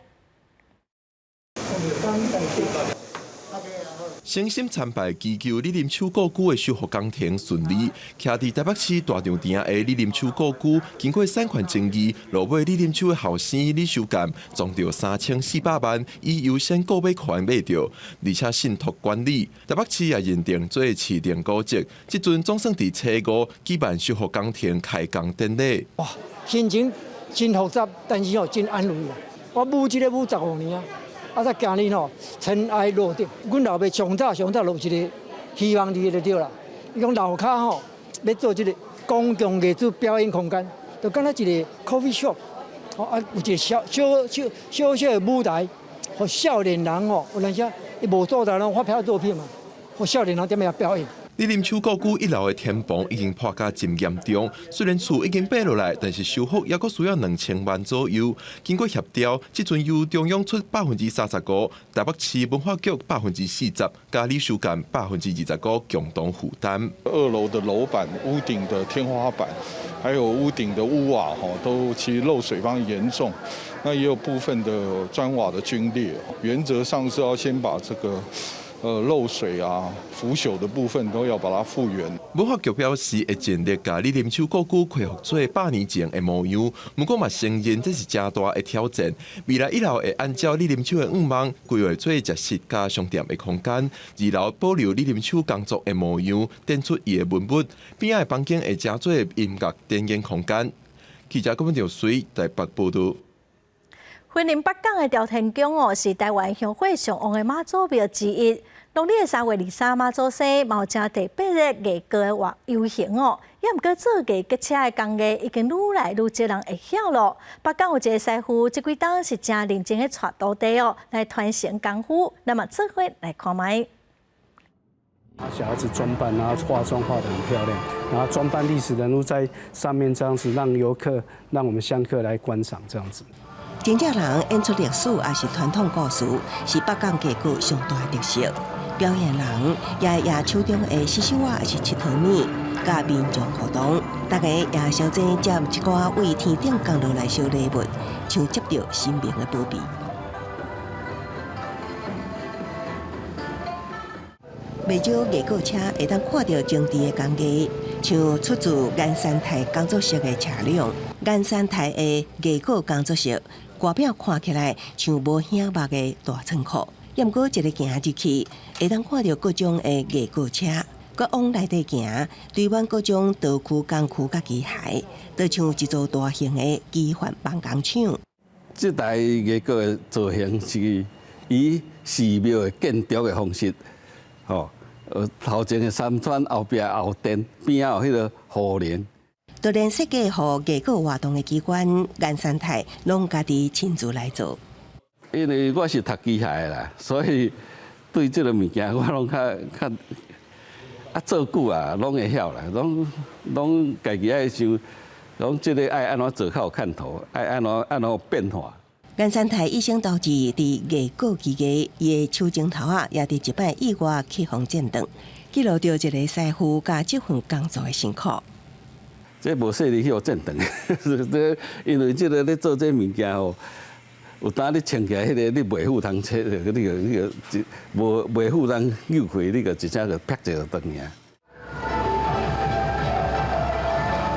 Speaker 24: 誠心參拜祈求李林秋故居的修復工程順利。徛佇台北市大稻埕的李林秋故居，經過產權爭議，落尾李林秋的後生李修干賺著3400萬，以優先購買權買著，而且信託管理。台北市也認定做市定古蹟，這陣總算佇初五舉辦修復工程開工典禮。
Speaker 26: 哇，心情真複雜，但是哦真安慰啊！我舞這个舞15年啊。啊！才今日吼塵埃落定。阮老爸上早上早就有一个希望佇就對啦。伊講樓跤吼欲做這个公共藝術表演空間，就敢若一个 coffee shop，吼啊有一个小小小小小的舞台，予少年人吼有當時伊無所在攏發表作品嘛，予少年人踮遐表演。
Speaker 24: 李林秋故居一樓的天棚已經破甲真嚴重，雖然厝已經爬落來，但是修復猶閣需要2000萬左右。經過協調，這陣由中央出35%，台北市文化局40%，佮李修干25%共同負擔。
Speaker 2: 二樓的樓板、屋頂的天花板，還有屋頂的屋瓦，吼，都其實漏水非常嚴重。那也有部分的磚瓦的龜裂。原則上是要先把這個漏水啊、腐朽的部分都要把它復原。
Speaker 24: 文化局表示會盡力共李林秋故居恢復做100年前的模樣，不過嘛承認這是誠大的挑戰。未來一樓會按照李林秋的願望規劃做食室佮商店的空間，二樓保留李林秋工作的模樣，展出伊的文物。邊仔的房間會加做音樂展演空間。記者郭文兆水台北報導。
Speaker 1: 雲林北港的朝天宮哦，是台灣香火上旺的媽祖廟之一。農曆的3月23媽祖生，嘛有誠特別的藝閣的活遊行哦。也毋過做藝閣車的工藝已經愈來愈少人會曉咯。北港有一个師傅，這幾冬是誠認真咧帶徒弟哦，來傳承功夫。咱嘛做伙來看覓。
Speaker 5: 小孩子裝扮，然後化妝化得很漂亮，然後裝扮歷史人物在上面，這樣子讓遊客、讓我們香客來觀賞，這樣子。
Speaker 12: 真正人演出歷史，抑是傳統故事，是北港藝閣上大的特色。表演人也舉手中的獅子仔，抑是𨑨迌物，佮民眾互動，大家也相爭接一寡為天頂降落來小禮物，像接著神明的保庇。袂少藝閣車會當看著精緻的工藝，像出自顏三泰工作室的車輛。顏三泰的藝閣工作室外表看起來像無顯目的大倉庫，也毋過一个行入去，會當看著各種的藝閣車，閣往內底行，堆滿各種道具、工具佮機械，就像一座大型的機械夢工廠。
Speaker 6: 這台藝閣的造型是以寺廟的建築的方式，吼，頭前的山川，後壁後殿，邊仔有彼个雨林。
Speaker 12: 就連設計予藝閣活動的機關，顏三泰攏家己親自來做。
Speaker 6: 因為我是讀機械的啦，所以對這个物件我攏較較啊做久啊，攏會曉啦，攏攏家己愛想，講這个愛按怎做較有看頭，愛按怎按怎變化。
Speaker 12: 顏三泰一生投資佇藝閣技藝，伊的手指頭仔也佇一擺意外去予剪斷，記錄著一个師傅佮這份工作的辛苦。
Speaker 6: 這無細膩去予剪斷，這因為這个咧做這物件吼，有當你穿起來，彼个你袂赴湯切，你個你個無袂赴湯扭開，你個一聲就啪一下斷去。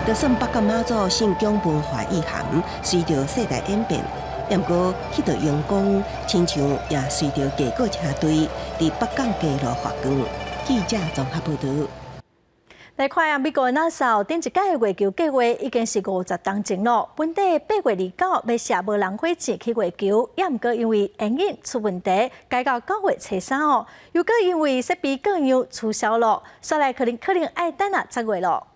Speaker 12: 就算北港媽祖信仰文化意涵隨著世代演變，毋過彼道榮光，親像也隨著藝閣車隊佇北港街路發光。記者綜合報導。
Speaker 1: 來看啊，美國 NASA 頂一屆月球計劃已經是50冬前咯。本底8月29欲射無人火箭去月球，也毋過因為引擎出問題，改到9月初3哦。又閣因為設備故障取消咯，煞來可能可能愛等啊10月咯。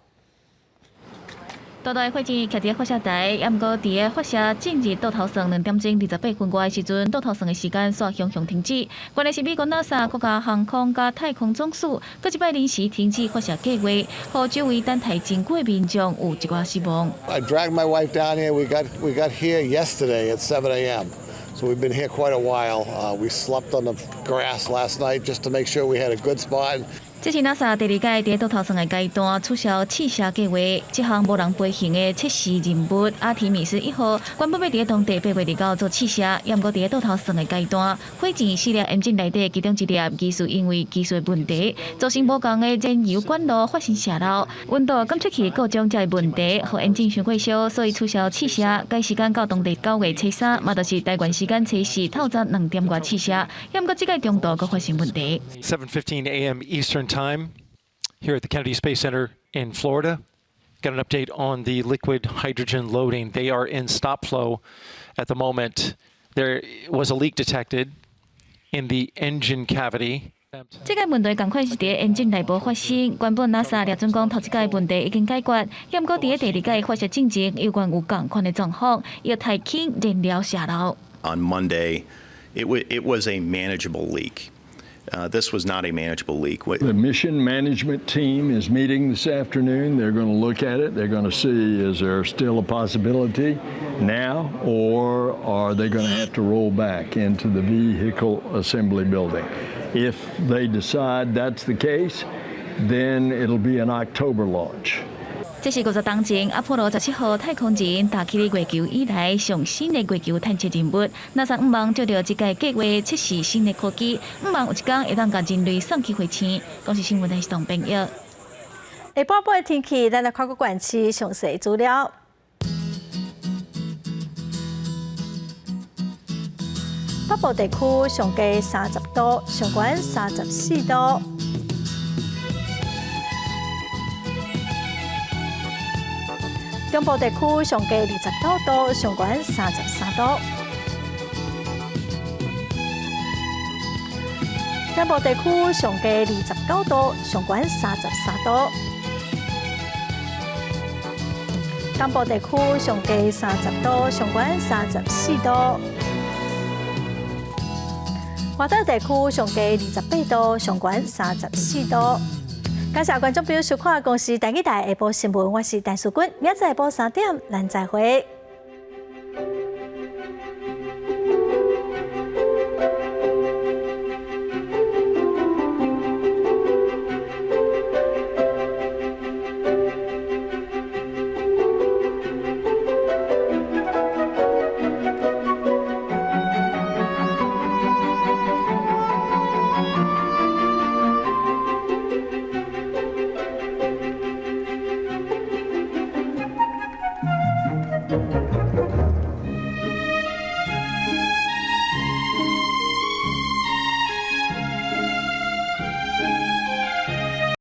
Speaker 3: 大大火箭徛佇發射台，也毋過佇个發射進入倒頭算2點鐘28分外的時陣，倒頭算的時間煞雄雄停止。原來是美國 NASA 國家航空佮太空總署，閣一擺臨時停止發射計劃，予周圍等待真久的民眾有一寡失望。
Speaker 8: I dragged my wife down here. We got here yesterday at 7 a.m. So we've been here quite a while. We slept on the grass last night just to make sure we had a good spot.
Speaker 3: 這是 NASA 第二屆佇倒頭算的階段取消試射計劃，這項無人飛行的測試任務阿提米斯1號原本欲佇當地8月29做試射，也毋過佇倒頭算的階段，火箭四粒引擎內底其中一粒技術因為技術問題，造成無仝的燃油管路發生洩漏，溫度檢測器故障這個問題，予引擎傷過燒，所以取消試射，改時間到當地9月初3，嘛就是台灣時間初四透早2點外試射，也毋過這個中途閣發生問題。
Speaker 9: 7:15 a.m. Eastern Time here at the Kennedy Space Center in Florida. Got an update on the liquid hydrogen loading. They are in stop flow at the moment. There was a leak detected in the engine cavity.
Speaker 3: 這个問題仝款是佇引擎內部發生，原本 NASA 掠準講頭一擺問題已經解決，也毋過佇第二擺發射進前，猶原有仝款的狀況，液態氫燃料洩漏。
Speaker 10: On Monday, it was a manageable leak. This was not a manageable leak.
Speaker 11: The mission management team is meeting this afternoon. They're going to look at it. They're going to see, is there still a possibility now, or are they going to have to roll back into the vehicle assembly building? If they decide that's the case, then it'll be an October launch.
Speaker 13: 這是50冬前阿波羅17號太空人踏去月球以來上新的月球探測任務。NASA 向望藉著這屆計劃測試新的科技，向望有一天會當共人類送去火星。公視新聞台是董編譯。
Speaker 1: 下晡晡的天氣，咱來看個縣市詳細資料。北部地區上低30度，上懸34度。中部地區上低29度，上懸33度。南部地區上低29度，上懸33度。東部地區上低30度，上懸34度。外島地區上低28度，上懸34度。感謝觀眾朋友收看《公視台語台下晡新聞》，我是陳淑君，明仔載下晡3點，咱再會。